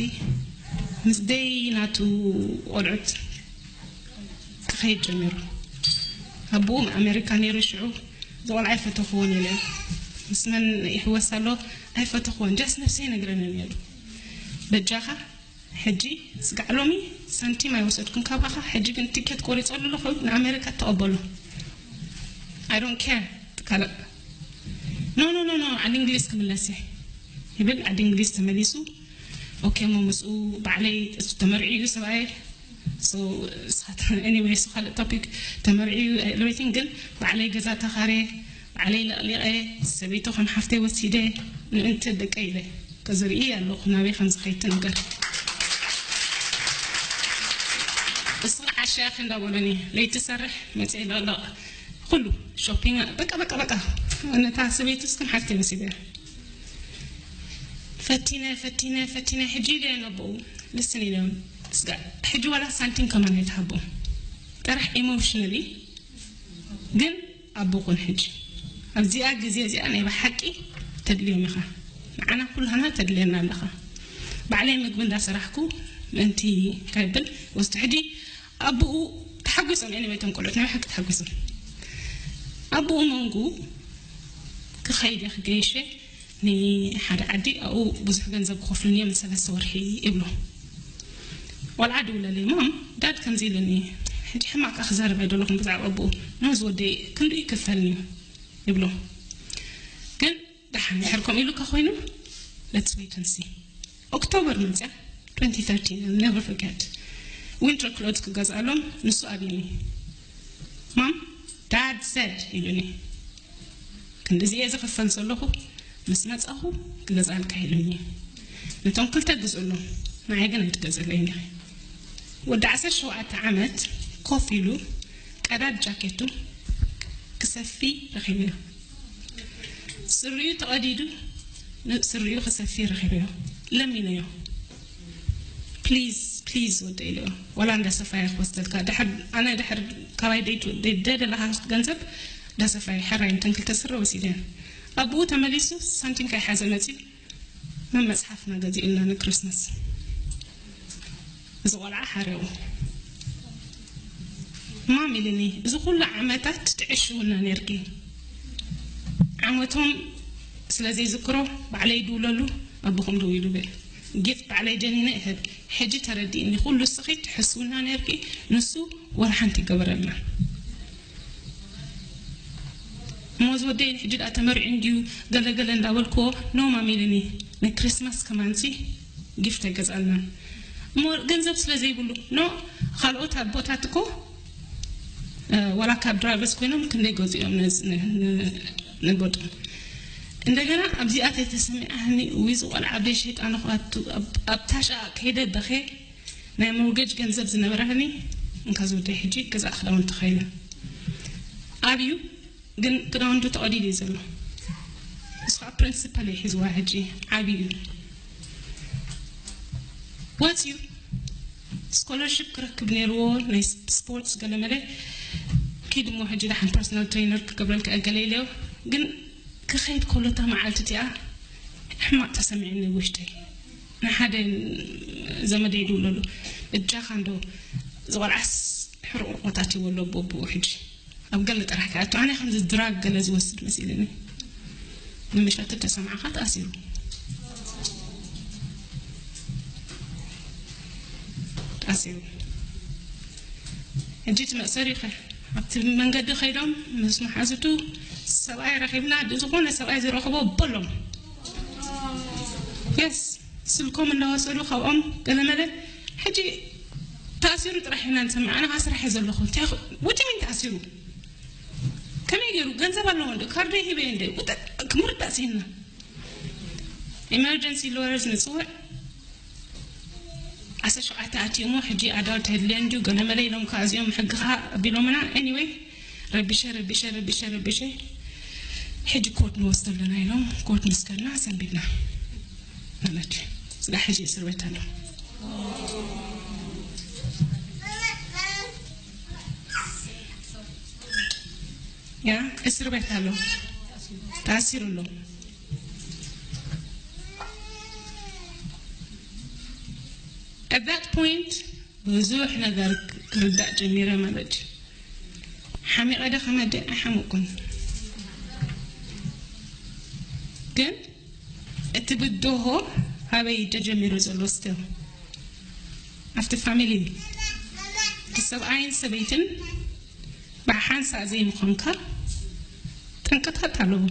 ምስ ደይ ናቱ ቆልዑት ክኸይድ ጀሚሩ። ኣቦኡ ኣሜሪካ ነይሩ ሽዑ። እዚ ቆልዓ ኣይፈተኽዎን ኢለ ምስ መን ይሕወስ ኣሎ ኣይፈተኽዎን። ጀስ ነብሰይ ነግረኒ ነይሩ። በጃኻ ሕጂ ስጋዕ ሎሚ ሳንቲም ኣይወሰድኩን ካባኻ። ሕጂ ግን ቲኬት ቆሪጸሉ ኣለኹ ንኣሜሪካ ተቐበሎ። I don't care። ካልእ no no no no ዓዲ እንግሊዝ ክምለስ እየ ይብል። ዓዲ እንግሊዝ ተመሊሱ። ኦኬ እሞ ምስኡ ባዕለይ ተመርዒ እዩ ሰብኣየ። So ንስኻት anyway እሱ ካልእ ቶፒክ። ተመርዒ እዩ ኤቭሪቲንግ ግን ባዕለይ ገዛ ተኻርየ ባዕለይ ለቕሊቐ ሰበይቱ ከም ሓፍተይ ወሲደ ምእንቲ ደቀ ኢለ ከዝርኢ ኣለኹ ናበይ ከም ዝኸይድ ነገር። እሱ ዓሻ ያኺ እንዳበሉኒ ለይቲ ሰርሕ መፅእ ለቕለቕ ኩሉ ሾፒንግ በቃ በቃ በቃ ነታ ሰበይቱ እስከም ሓፍተይ ወሲደ ፈቲነ ፈቲነ ፈቲነ ሕጂ ኢለ ነብኡ ልስን ኢሎም ስጋ ሕጂ ዋላ ሳንቲም ከማን ኣይትሃቦም ጥራሕ ኢሞሽነሊ ግን ኣቦኹን ሕጂ ኣብዚኣ ግዜ እዚኣ ናይ ብሓቂ ተድልዮም ኢኻ ንዓና ኩላና ተድልየና ኣለኻ ባዕለይ ምግቢ እንዳሰራሕኩ ምእንቲ ከብል ወስቲ ሕጂ ኣቦኡ ተሓጒሶም እኔ በይቶም ቆልዑት ናይ ብሓቂ ተሓጒሶም ኣቦኡ መንጉ ክኸይድ እየ ክገይሸ ንሓደ ዓዲ ኣብኡ ብዙሕ ገንዘብ ክኸፍሉኒ እዮም ንሰለስተ ወርሒ ይብሎ። ቆልዓ ድውለለይ ማም ዳድ ከምዚ ኢሉኒ ሕጂ ሕማቅ ክዛረብ ኣይደለኹን ብዛዕባ ኣቦኡ ነዚ ወደይ ክንዱ ይክፈልኒ ይብሎ። ግን ደሓን ድሕር ከምኡ ኢሉካ ኮይኑ let's wait and see። ኦክቶበር መፅያ twenty thirteen I'll never forget። ዊንተር ክሎት ክገዝኣሎም ንሱ ኣብኒ ማም ዳድ ሰድ ኢሉኒ ክንድዚ እየ ዝኽፈል ዘለኹ ምስ መፃኹ ክገዝኣልካ ኢሉኒ። ነቶም ክልተ ግዝእሎም ንዓይ ግን ኣይትገዝእለይ ኢኺ። ወዲ ዓሰርተ ሸውዓተ ዓመት ኮፍ ኢሉ ቀዳድ ጃኬቱ ክሰፊ ረኺበዮ። ስሪኡ ተቐዲዱ ስሪኡ ክሰፊ ረኺበዮ። ለሚነዮ ፕሊዝ ፕሊዝ ወደ ኢለዮ ዋላ እንዳሰፋየ ክወስደልካ ድሕር ኣነ ድሕር ካባይ ደደለካ ገንዘብ እንዳሰፋየ ሕራይ እንተን ክልተ ስረ ወሲደ ኣብኡ ተመሊሱ ሳንቲም ከይሓዘ መፂኡ መመፅሓፍና ገዚኡልና ንክሪስማስ እዚ ቆልዓ ሓረው ማም ኢልኒ እዚ ኩሉ ዓመታት ትዕሽውና ነርኪ ዓመቶም ስለ ዘይዝክሮ ባዕለይ ድውለሉ ኣቦኹም ደው ኢሉ በል ጊፍት ባዕለይ ጀኒነ ይህብ ሕጂ ተረዲእኒ ኩሉ ስኺ ትሕስውና ነርኪ ንሱ ወላ ሓንቲ ይገበረልና እሞ ዝወደይ ሕጂ ደኣ ተመሪዑ እንድዩ ገለገለ እንዳበልክዎ ኖ ማም ኢልኒ ንክሪስማስ ከማንሲ ጊፍት ኣይገዝኣልናን እሞ ገንዘብ ስለ ዘይብሉ ኖ ካልኦት ኣቦታት እኮ ዋላ ካብ ድራይቨርስ ኮይኖም ክንደይ ገዚኦም ንቦጦም እንደገና ኣብዚኣ ተይተሰሚዓኒ ውይ ዝቆልዓ ኣበይ ሸይጣን ኣኽዋቱ ኣብታ ሻ ከይደ በኸ ናይ ሞርጌጅ ገንዘብ ዝነበረኒ እንካ ዝወደይ ሕጂ ገዛ ክዳውንቲ ኸይነ ኣብዩ ግን ክዳውንቱ ተቐዲዱ እዩ ዘሎ እሱ ከዓ ፕሪንስፓል እዩ ሒዝዋ ሕጂ ዓብዩ ዋት እዩ ስኮለርሽፕ ክረክብ ነይርዎ ናይ ስፖርትስ ገለመለ ኪድ እሞ ሕጂ ደሓን ፐርሰናል ትሬነር ክገብረልካ እገለ ኢለዮ ግን ክኸይድ ከሎ እታ መዓልቲ እቲኣ ሕማቕ ተሰሚዕኒ ውሽጠይ ንሓደ ዘመደይ ይድውለሉ እጃኻ እንዶ ዝቆልዓስ ሕርቁርቆታት ይወሎ ቦብኡ ሕጂ ኣብ ገለ ጥራሕ ከኣቱ ኣነ ከምዚ ድራግ ገለ ዝወስድ መሲልኒ ንምሸት ተሰማዕኻ ተኣሲሩ ተኣሲሩ ሕጂ እቲ መእሰሪ ከ ኣብቲ መንገዲ ከይዶም ምስ መሓዝቱ ሰብኣይ ረኺብና ዝኾነ ሰብኣይ ዝረኽቦ በሎም የስ ስልኮም እናወሰዱ ካብኦም ገለመለ ሕጂ ተኣሲሩ ጥራሕ ኢና ንሰምዕ ኣነ ስራሕ ዘለኹ ወጭሚን ተኣሲሩ ከመይ ገይሩ ገንዘብ ኣለዎ እንደ ካርደይ ሂበ እንደ ክምርዳእ ሲና ኢመርጀንሲ ሎየርስ ንፅውዕ ሸውዓተ ኣትዩሞ ሕጂ ኣዳልት የድልየን ድዩ ገለመለ ኢሎም ከዓ እዚኦም ሕግኻ ኣቢሎምና። Anyway፣ ረቢሸ ረቢሸ ረቢሸ ረቢሸ ሕጂ ኮርት ንወስዶ ኣለና ኢሎም ኮርት ምስ ከድና ሰንቢድና ማለት እዩ። ስጋ ሕጂ እስር ቤት ኣሎ። ያ እስር ቤት ኣሎ፣ ተኣሲሩ ኣሎ። At that point ብዙሕ ነገር ክርዳእ ጀሚረ ማለት እዩ። ሓሚቐ ደ ከመደ ኣይሓመቁን፣ ግን እቲ ብድሆ ኣበይ ተጀሚሩ ዘሎ? Still ኣብቲ ፋሚሊ፣ እቲ ሰብኣይን ሰበይትን ብሓንሳእ ዘይምዃንካ ጠንቅታት ኣለዎ።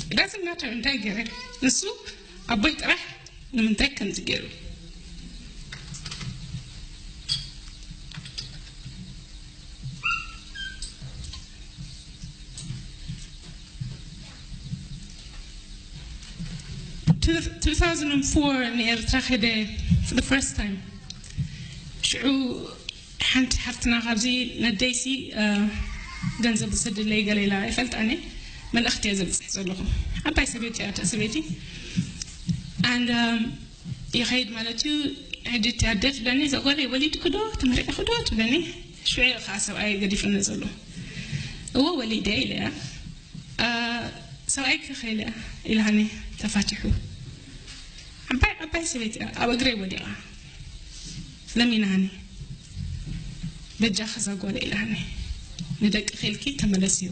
It doesn't matter እንታይ ገይረ፣ ንሱ ኣቦይ ጥራሕ ንምንታይ ከምዚ ገይሩ። Two thousand four ንኤርትራ ከደ for the first time። ሽዑ ሓንቲ ሓፍትና ካብዚ ነደይሲ ገንዘብ ውሰድለይ ገለ ኢላ ኣይፈልጣኒ፣ መልእኽቲ እየ ዘብፅሕ ዘለኹ። ዓባይ ሰበይቲ እያ እታ ሰበይቲ። And ይኸይድ ማለት እዩ። ሕጂ እቲ ኣደ ትብለኒ፣ እዛ ጓለይ ወሊድኪ ዶ ተመሪዕኪ ዶ ትብለኒ። ሽዑ ከዓ ሰብኣይ ገዲፍኒ ዘሎ። እዎ ወሊደ ኢለ እያ። ሰብኣይ ከኸይለ ኢላኒ ተፋቲሑ። ዓባይ ዓባይ ሰበይቲ እያ ኣብ እግረይ ወዲቓ ለሚናኒ፣ በጃ ከዛ ጓለ ኢላኒ፣ ንደቂ ኬልኪ ተመለስዮ።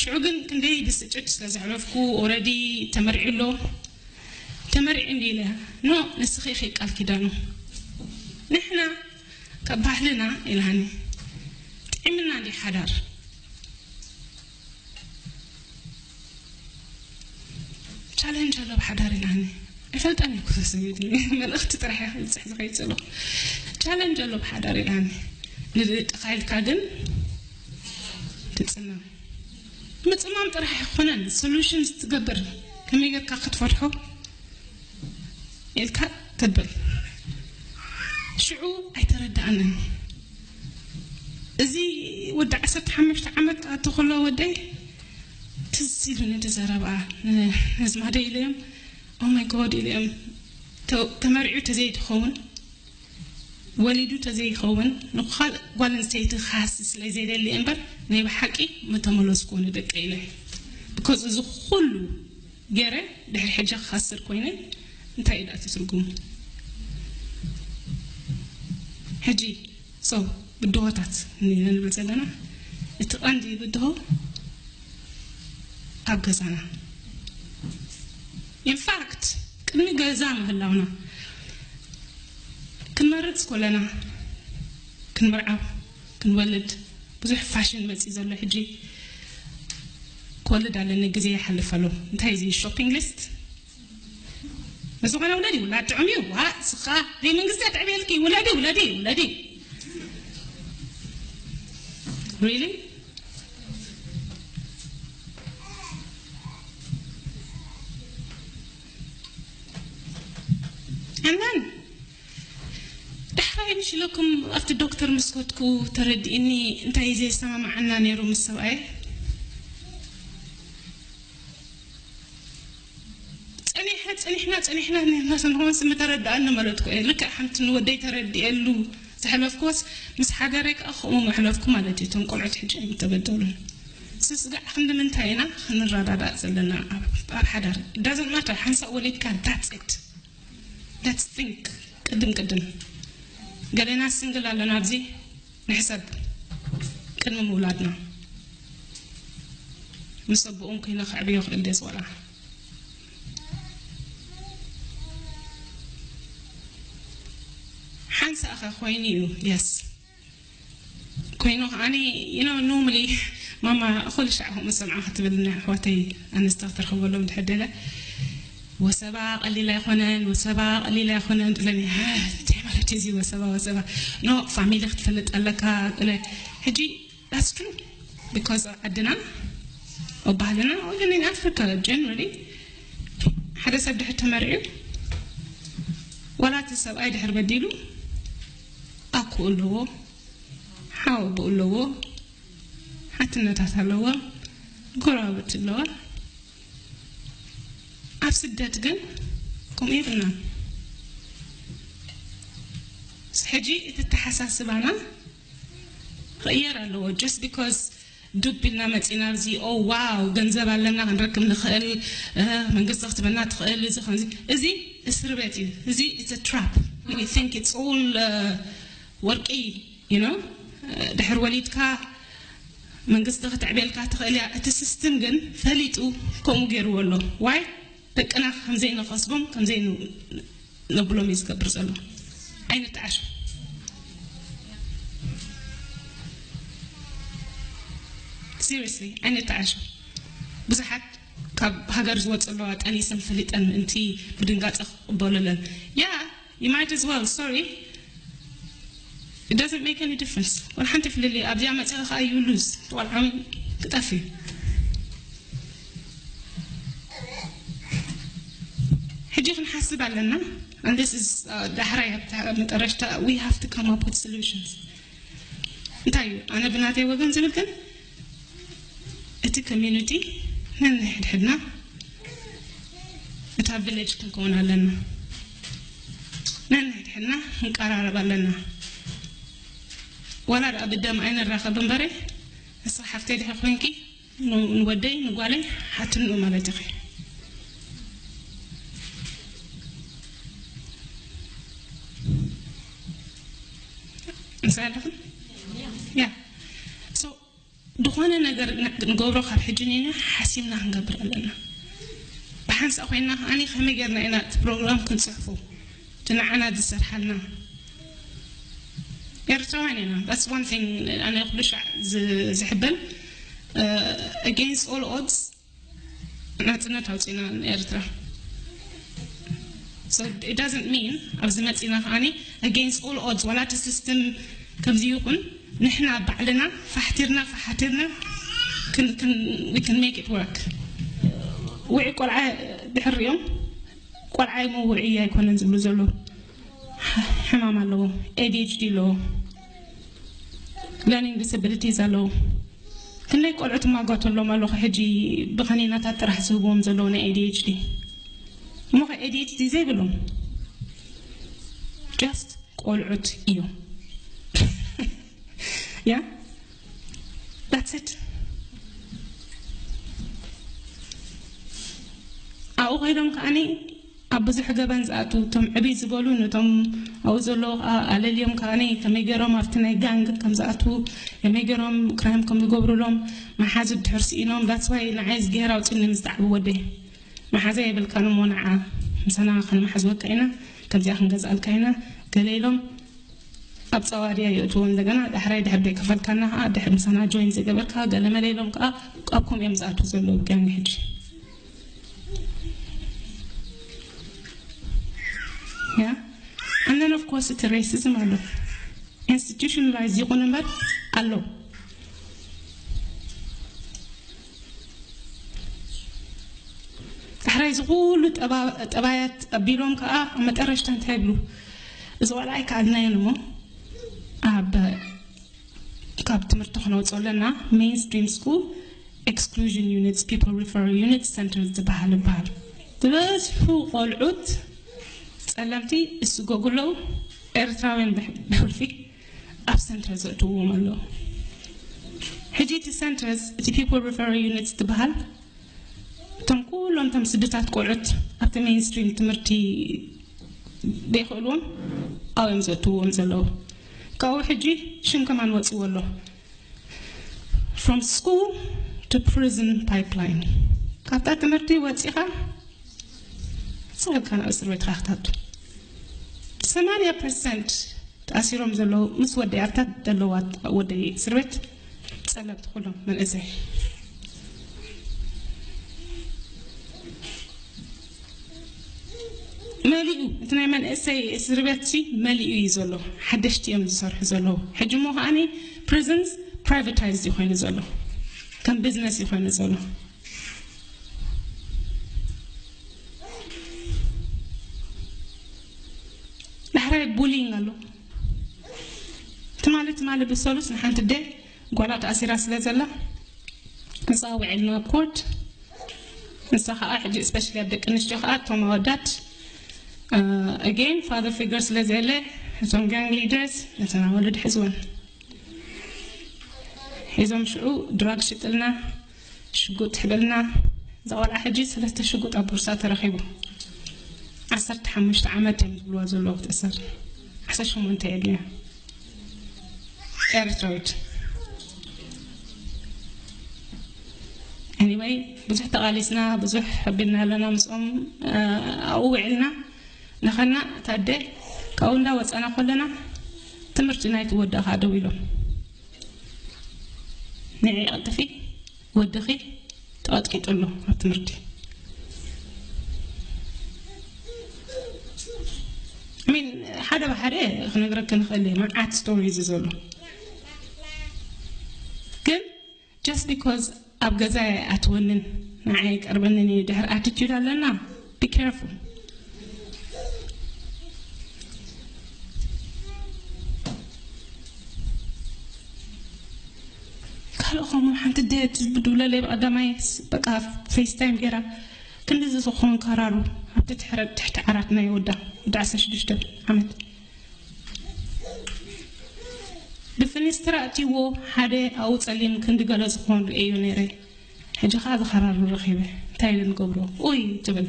ሽዑ ግን ክንደይ ብስጭት ስለ ዘሕለፍኩ፣ ኦረዲ ተመሪዑ ኣሎ። ተመሪዑ እንዲ ኢለ፣ ኖ፣ ንስኺ ኢኺ ቃል ኪዳኑ። ንሕና ካብ ባህልና ኢላኒ፣ ጥዒምና እንዲ ሓዳር። ቻለንጅ ኣሎ ብሓዳር ኢላኒ። ኣይፈልጣን እኮ ሰበይቲ፣ መልእኽቲ ጥራሕ እየ ክብፅሕ ዝኸይድ ዘለኹ። ቻለንጅ ኣሎ ብሓዳር ኢላኒ። ንደቅኻ ኢልካ ግን ትፅመም። ምፅማም ጥራሕ ኣይኮነን ሶሉሽን ትገብር። ከመይ ጌርካ ክትፈትሖ ኢልካ ትብል። ሽዑ ኣይተረዳኣንን። እዚ ወዲ ዓሰርተ ሓሙሽተ ዓመት ኣቶ ከሎ ወደይ ትዝ ኢሉኒ እቲ ዘረባ። ነዝማደ ኢለዮም፣ ኦ ማይ ጎድ ኢለዮም፣ ተመሪዑ ተዘይትኸውን፣ ወሊዱ ተዘይኸውን፣ ንኻልእ ጓል ኣንስተይቲ ክሃሲ ስለ ዘይደሊ እምበር ናይ ብሓቂ ምተመለስኩዎ ንደቀይ ኢለ። ብኮዝ እዚ ኩሉ ገይረ ድሕሪ ሕጂ ክኸስር ኮይነ እንታይ እዩ ደኣ እቲ ትርጉሙ? ሕጂ so ብድሆታት ንብል ዘለና፣ እቲ ቀንዲ ብድሆ ኣብ ገዛና። ኢንፋክት ቅድሚ ገዛ ምህላውና ክንመርጽ ከለና፣ ክንምርዓው፣ ክንወልድ ብዙሕ ፋሽን መጺ ዘሎ። ሕጂ ክወልድ ኣለኒ፣ ግዜ ይሓልፍ ኣሎ። እንታይ እዚ ሾፒንግ ሊስት? ንዝኾነ ውለዲ፣ ውላድ ጥዑም እዩ። ዋ ስኻ ዘይመንግስቲ ኣጥዕብየልኪ፣ ውለዲ ውለዲ ውለዲ። Really? And then ዳሕራይ ምሽ ኢለኩም ኣብቲ ዶክተር ምስ ከድኩ ተረዲእኒ እንታይ ዘይሰማማዓና ነይሩ ምስ ሰብኣየ። ፀኒሐ ፀኒሕና ፀኒሕና ነርና ስንኾንስ ምተረዳኣኒ መረጥኩ እየ። ልክዕ ሓንቲ ንወደይ ተረዲኤሉ ዝሕለፍኩስ ምስ ሓደረይ ከዓ ከምኡ መሕለፍኩ ማለት እዩ። እቶም ቆልዑት ሕጂ ኣይምተበደሉን። ስስጋዕ ክንዲ ምንታይ ኢና ክንረዳዳእ ዘለና ኣብ ሓዳር? ዳዘን ማተር ሓንሳእ ወሊድካ that's it. Let's think ቅድም ቅድም። ገሌና ሲንግል ኣለና ኣብዚ ንሕሰብ ቅድሚ ምውላድና። ምስ ኣቦኦም ኮይነ ከዕብዮ ክእል ድየ ዝቆልዓ? ሓንሳእ ኸ ኮይኑ እዩ። የስ ኮይኑ ከዓኒ you know normally ማማ ኩሉ ሻዕ ከምኡ ሰምዓ ክትብል ን ኣሕዋተይ ኣንስቲ ክትረኽበሎም ድሕር ደለ ወሰባ ቀሊል ኣይኮነን፣ ወሰባ ቀሊል ኣይኮነን ትብለኒ። እንታይ ማለት እዚ ወሰባ ወሰባ? ኖ ፋሚሊ ክትፈልጥ ኣለካ። ሕጂ that's true። because ዓድና፣ ኣብ ባህልና፣ even in Africa generally፣ ሓደ ሰብ ድሕር ተመርዕዩ፣ ዋላ እቲ ሰብኣይ ድሕር በዲሉ፣ ኣኩኡ ኣለዎ፣ ሓወቦኡ ኣለዎ፣ ሓትነታት ኣለዎ፣ ጎረባብቲ ኣለዎ። ኣብ ስደት ግን ከምኡ የብልናን። ሕጂ እቲ ኣተሓሳስባና ክቕየር ኣለዎ። Just because ዱብ ኢልና መፂና ኣብዚ፣ ኦ ዋው፣ ገንዘብ ኣለና፣ ክንረክብ ንኽእል፣ መንግስቲ ክትበና ትኽእል፣ እዚ ከምዚ፣ እዚ እስር ቤት እዩ። እዚ it's a trap. We think it's all ወርቂ፣ you know፣ ድሕር ወሊድካ መንግስቲ ክትዕቤልካ ትኽእል እያ። እቲ system ግን ፈሊጡ ከምኡ ገይርዎ ኣሎ። ዋይ? ደቅና ከምዘይንኸስቦም፣ ከምዘይንብሎም እዩ ዝገብር ዘሎ። ኣይንተዓሾ። Seriously ኣይንተዓሾ። ብዙሓት ካብ ሃገር ዝወፁ ኣለዋ፣ ጠኒሰን ፈሊጠን ምእንቲ ብድንጋፀ ክቕበሉ ኣለወን። Yeah, you might as well, sorry. It doesn't make any difference. ወላ ሓንቲ ፍልልይ ኣብዚኣ መፂኻ ከዓ you lose። ወላ ዓም ክጠፍ እዩ። ሕጂ ክንሓስብ ኣለና። And this is ዳሕራይ ኣብታ መጠረሽታ we have to come up with solutions። እንታይ እዩ ኣነ ብናተይ ወገን ዝብል ግን እቲ community ነንሕድሕድና እታ village ክንከውን ኣለና። ነንሕድሕድና ክንቀራረብ ኣለና። ዋላ ደኣ ብደም ኣይንራኸብ እምበረ ንስኻ ሓፍተይ ድሕር ኮይንኪ ንወደይ ንጓለይ ሓትንኡ ማለት ኢኺ። ምሳይ ኣለኹም? Yeah. So ዝኾነ ነገር ንገብሮ ካብ ሕጂ ኒና ሓሲብና ክንገብር ኣለና። ብሓንሳእ ኮይና ከዓኒ ከመይ ጌርና ኢና እቲ ፕሮግራም ክንፅሕፎ፣ እቲ ንዓና ዝሰርሓልና? ኤርትራውያን ኢና። That's one thing ኣነ ኩሉ ሻዕ ዝሕበን። Against all odds ናፅነት ኣውፂና ኤርትራ። So it doesn't mean ኣብዚ መፂና ከዓኒ against all odds ዋላ እቲ system ከምዚ ይኹን ንሕና ባዕልና ፋሕቲርና ፋሓቲርና we can make it work። ውዒ ቆልዓ ድሕር ሪኦም ቆልዓይ መውዒ ኣይኮነን ዝብሉ ዘለዉ። ሕማም ኣለዎ፣ ADHD ኣለዎ፣ learning disabilities ኣለዎ። ክንደይ ቆልዑ ትማጓተሎም ኣለኹ ሕጂ ብኸኒናታት ጥራሕ ዝህብዎም ዘለዉ ናይ ADHD። እሞ ኸ ADHD ዘይብሎም just ቆልዑት እዮም። Yeah, that's it። ኣብኡ ከይዶም ከዓኒ ኣብ ብዙሕ ገበን ዝኣትዉ እቶም ዕብይ ዝበሉ ነቶም ኣብኡ ዘለዉ ከዓ ኣለልዮም ከዓኒ ከመይ ገይሮም ኣብቲ ናይ gang ከም ዝኣትዉ ከመይ ገይሮም crime ከም ዝገብሩሎም መሓዙ ድሕር ስኢኖም that's why ንዓይ ዝገይር ኣውፅኒ ምስ ጣዕቢ ወደይ። መሓዛ የብልካን እሞ ንዓ ምሳና ክንመሓዝወካ ኢና፣ ከምዚኣ ክንገዝኣልካ ኢና ገለ ኢሎም ኣብ ፀዋድያ የእትዎ። እንደገና ዳሕራይ ድሕር ደይከፈልካና ከዓ ድሕር ምሳና join ዘይገበርካ ገለ መለ ኢሎም ከዓ ኣብ ከምኡ እዮም ዝኣትዉ ዘለዉ gang ሕጂ። Yeah, and then of course እቲ racism ኣሎ፣ institutionalize ይኹን እምበር ኣሎ። ዳሕራይ እዚ ኩሉ ጠባያት ኣቢሎም ከዓ ኣብ መጠረሽታ እንታይ ይብሉ? እዚ ቆልዓ ኣይከኣልናዮን እሞ ኣብ ካብ ትምህርቲ ክነውፅኦ ኣለና። Mainstream school exclusion units, people referral units, centers ዝበሃል ይበሃል። ዝበዝሑ ቆልዑት ፀለምቲ ይስጎጉ ኣለዉ። ኤርትራውያን ብሕልፊ ኣብ centers ዘእትውዎም ኣለዉ። ሕጂ እቲ centers እቲ people referral units ዝበሃል እቶም ኩሎም እቶም ስድታት ቆልዑት ኣብቲ mainstream ትምህርቲ ዘይኽእልዎም ኣብኡ እዮም ዘእትውዎም ዘለዉ። ካብኡ ሕጂ ሽም ከማን ወፂዎ ኣሎ። From school to prison pipeline። ካብታ ትምህርቲ ወፂኻ ስቕ ኢልካ ናብ እስር ቤትካ ክትኣቱ። ሰማንያ ፐርሰንት ተኣሲሮም ዘለዉ ምስ ወደይ ኣብታ ዘለዋ ወደይ እስር ቤት ፀለምቲ ኩሎም መንእሰይ መሊኡ እቲ ናይ መንእሰይ እስር ቤት ሲ መሊኡ እዩ ዘሎ። ሓደሽቲ እዮም ዝሰርሑ ዘለዉ። ሕጂ እሞ ከዓኒ prisons privatized እዩ ኮይኑ ዘሎ። ከም ቢዝነስ እዩ ኮይኑ ዘሎ። ዳሕራይ ቡሊንግ ኣሎ። ትማሊ ትማሊ ብሰሉስ ንሓንቲ ደ ጓላ ተኣሲራ ስለ ዘላ ንሳ ውዒልና ኣብ ኮርት። ንሳ ከዓ ሕጂ ስፔሻሊ ኣብ ደቂ ኣንስትዮ ከዓ እቶም ኣወዳት ኣጌን ፋዘር ፊገር ስለ ዘየለ እቶም ጋንግ ሊደርስ ነተን ኣወልድ ሕዝወን ሒዞም ሽዑ ድራግ ሽጥልና ሽጉጥ ትሕበልና። እዛ ቆልዓ ሕጂ ሰለስተ ሽጉጥ ኣብ ቦርሳ ተረኺቡ። ዓሰርተ ሓሙሽተ ዓመት እዮም ዝብልዋ ዘለዉ ክትእሰር። ዓሰርተ ሸሞንተ የድልያ ኤርትራዊት። Anyway ብዙሕ ተቓሊስና ብዙሕ ኣቢልና ኣለና ምስኦም። ኣብኡ ውዒልና። ለኸና ታደ ካብኡ እንዳወፃና ከለና ትምህርቲ ናይ ትወዳእኻ ደው ኢሎም ንዒ ቀልጥፊ ወድኺ ተቐጥቂጡ ኣሎ ኣብ ትምህርቲ። ሚን ሓደ ብሓደ ክነግረክ ንኽእል እየ መዓት ስቶሪ እዚ ዘሎ ግን just because ኣብ ገዛ ኣትወንን ንዓይ ቀርበንን እዩ ድሕር ኣቲቲዩድ ኣለና። Be careful። ካልእ ከምኡ ሓንቲ ደት ብድብለለይ ብቐዳማይ በቃ ፌስታይም ገይራ ክንዲ ዝኸውን ካራሩ ኣብቲ ትሕቲ ዓራት ናይ ወዳ ወዲ ዓሰርተ ሽዱሽተ ዓመት ብፍኒስትራ እትይዎ ሓደ ኣብኡ ጸሊም ክንዲ ገለ ዝኾን ርእየዮ ነይረ። ሕጂ ኸዓ ዝኸራሩ ረኺበ እንታይ ኢለ ንገብሮ ኡይ ትብል።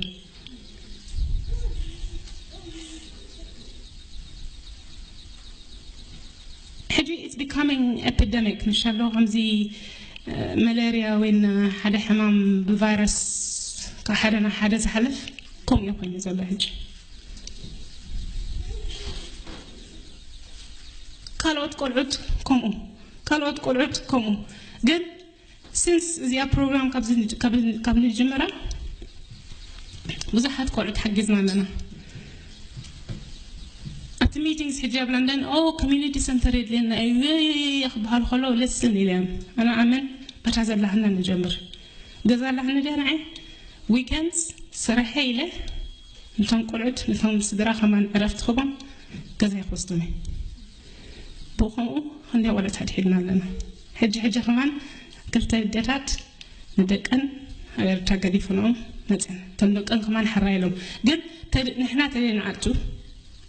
ሕጂ it's becoming epidemic ምሻሎ ከምዚ መለርያ ወይ ሓደ ሕማም ብቫይረስ ካብ ሓደ ናብ ሓደ ዝሓልፍ ከምኡ እዩ ኮይኑ ዘሎ ሕጂ። ካልኦት ቆልዑት ከምኡ ካልኦት ቆልዑት ከምኡ ግን ሲንስ እዚኣ ፕሮግራም ካብ ንጅምራ ብዙሓት ቆልዑት ሓጊዝና ኣለና። ኣብቲ ሚቲንግስ ሕጂ ኣብ ለንደን ኦ ኮሚኒቲ ሰንተር የድልየና እዩ ክበሃል ከሎ ልስን ኢለ ኣነ ኣመን በታ ዘላህና ንጀምር ገዛ ኣለህኒ ድያ ንዓይ ዊከንድስ ስርሐ ኢለ ነቶም ቆልዑት ነቶም ስድራ ከማን ዕረፍቲ ክቦም ገዛ ይክወስዱኒ። ብኡ ከምኡ ክንደይ ቆልዑት ኣድሒድና ኣለና። ሕጂ ሕጂ ከማን ክልተ ኣደታት ንደቀን ኣብ ኤርትራ ገዲፈንኦም መፅን። እቶም ደቀን ከማን ሕራይ ኢሎም ግን ንሕና ተደይ ንኣቱ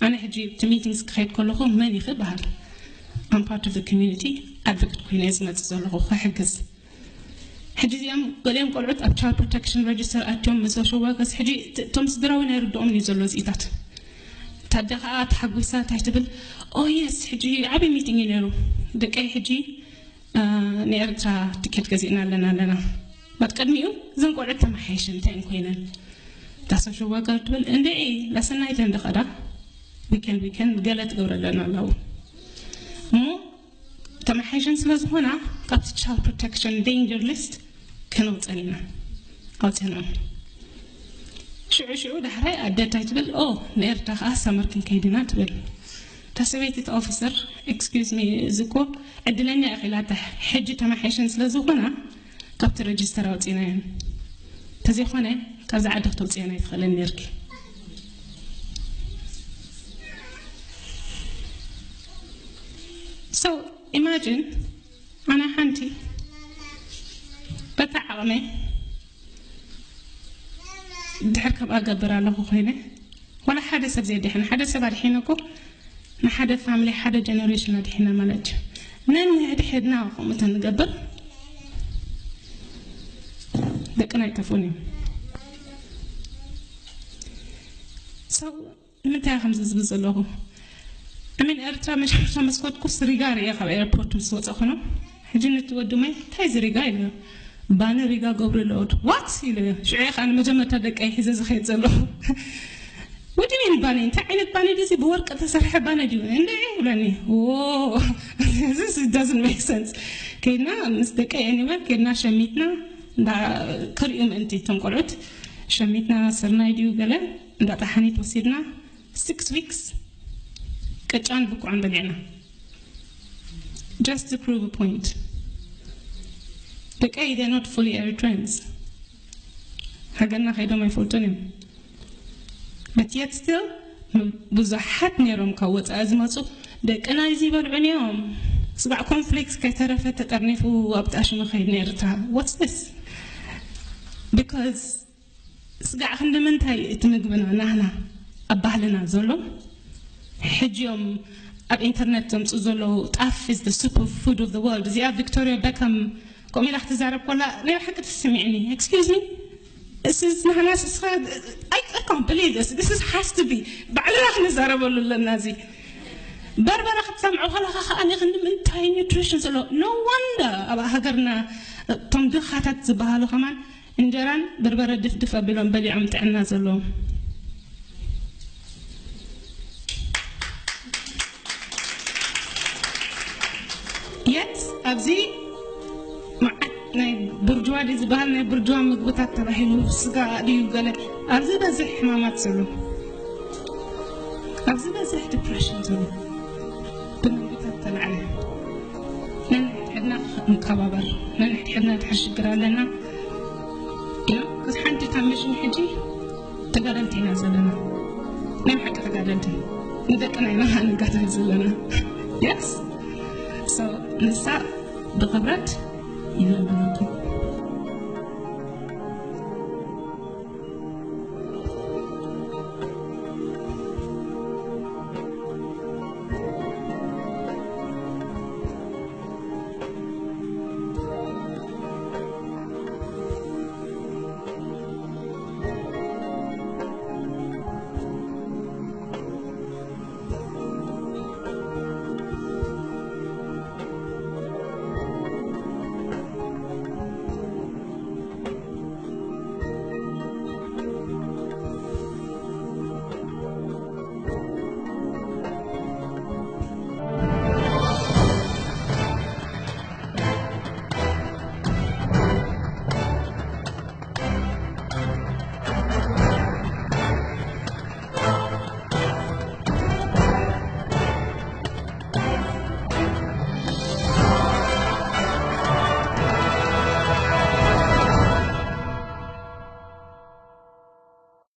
ኣነ ሕጂ እቲ ሚቲንግስ ክኸይድ ከለኹ መን ኢኺ በሃል። I'm part of the community advocate ኮይነ ዝመፅእ ዘለኹ ክሕግዝ። ሕጂ እዚኦም ገሊኦም ቆልዑት ኣብ ቻይልድ ፕሮቴክሽን ረጅስተር ኣትዮም ምስ ሶሻል ወርከርስ ሕጂ እቶም ስድራዊ ናይ ርድኦም እዩ ዘሎ እዚኢታት። ታደ ከዓ ተሓጒሳ እንታይ ትብል ኦ የስ ሕጂ ዓብዪ ሚቲንግ እዩ ነይሩ። ደቀይ ሕጂ ንኤርትራ ቲኬት ገዚእና ኣለና ኣለና ባት ቅድሚኡ እዘን ቆልዑት ተመሓየሸ እንታይ ኮይነን እታ ሶሻል ወርከር ትብል እንደ ዳሰናይተን ደኸዳ ዊከንድ ዊከንድ ገለ ትገብረለን ኣለዉ እሞ ተመሓይሸን ስለ ዝኾና ካብቲ ቻይልድ ፕሮቴክሽን ዴንጀር ሊስት ከነውፀን ኢና ኣውፅንኦም። ሽዑ ሽዑ ዳሕራይ ኣደ እንታይ ትብል ኦ ንኤርትራ ከዓ ሰመር ክንከይድ ኢና ትብል። እታ ሰበይቲ እቲ ኦፊሰር excuse me እዚ እኮ ዕድለኛ ኢኺ ኢላታ ሕጂ ተመሓይሸን ስለ ዝኾና ካብቲ ረጅስተር ኣውፂናየን እንተዘይኮነ ካብዚ ዓዲ ክተውፅየን ኣይትኽእልን ነርኪ። So imagine ኣነ ሓንቲ በታ ዓቕመይ ድሕር ከምኣ ገብር ኣለኹ ኮይነ ዋላ ሓደ ሰብ ዘየድሕን ሓደ ሰብ ኣድሒነ እኮ ንሓደ ፋሚሊ ሓደ ጀነሬሽን ኣድሒና ማለት እዩ። ነንሕድሕድና ከምኡ ተንገብር ደቅና ኣይጠፍኡን እዮም። ንምንታይ ከምዚ ዝብል ዘለኹ? ኣሚን ኤርትራ መጀመርታ መስኮትኩስ ሪጋ ርየ ካብ ኤርፖርት ምስ ወፀኹ ነው። ሕጂ ነቲ ወዲ ማይ እንታይ እዚ ሪጋ ኢለ ባኒ ሪጋ ገብሩ ኣለወድ ዋት ኢለ ሽዑ ከዓ ንመጀመርታ ደቀይ ሒዘ ዝኸይድ ዘለኹ ወዲ ሚን ባኒ እንታይ ዓይነት ባኒ ድዚ ብወርቂ ተሰርሐ ባኒ ድዩ እንደ ይብለኒ። እዚ doesn't make sense። ከይድና ምስ ደቀይ ኤኒወር ከይድና ሸሚትና እንዳ ክርእዩ ምእንቲ እቶም ቆልዑት ሸሚትና ስርናይ ድዩ ገለ እንዳ ጠሓኒት ወሲድና six weeks ቅጫን ብኩዕን በሊዕና just to prove a point። ደቀይ they not fully Eritreans። ሃገርና ከይዶም ኣይፈልጡን እዮም። But yet still ብዙሓት ነይሮም ካብ ወፃኢ ዝመፁ ደቅና እዚ ይበልዑን እዮም። ስጋዕ ኮንፍሊክት ከይተረፈ ተጠርኒፉ ኣብ ጣሽ መኸይድ ነርታ። What's this? Because ስጋዕ ክንዲ ምንታይ እቲ ምግብና ናህና ኣብ ባህልና ዘሎ ሕጂ እዮም ኣብ ኢንተርነት ዘምፁ ዘለዉ ጣፍ is the super food of the world። እዚኣ ቪክቶሪያ በከም ከምኡ ኢላ ክትዛረብ ኮላ ናይ ሓቂ ትስሚዕኒ። Excuse me? This is ናህና ስስኻ I can't believe this. This is has to be ባዕልና ክንዛረበሉ ኣለና። እዚ በርበረ ክትሰምዖ ከለኻ ከኣ ክንዲ ምንታይ ኒትሪሽን ዘሎ። No wonder ኣብ ሃገርና እቶም ድኻታት ዝበሃሉ ከማን እንጀራን በርበረ ድፍድፍ ኣቢሎም በሊዖም ጥዕና ዘለዎም። Yet ኣብዚ መዓት ናይ ብርጅዋ ድዩ ዝበሃል ናይ ብርጅዋ ምግብታት ተባሂሉ ስጋ ድዩ ገለ ኣብዚ በዝሕ ሕማማት ዘሎ ኣብዚ በዝሕ ዲፕሬሽን ዘሎ ብምግብታት ተላዕለ። ነንሕድሕድና ንከባበር፣ ነንሕድሕድና ድሕር ሽግር ኣለና። ኢና ከስ ሓንቲ ካብ መሽን ሕጂ ተጋደልቲ ኢና ዘለና። ናይ ሓቂ ተጋደልቲ ንደቅና ኢና ንጋደል ዘለና። Yes so ንሳ ብኽብረት ይነብረኩም።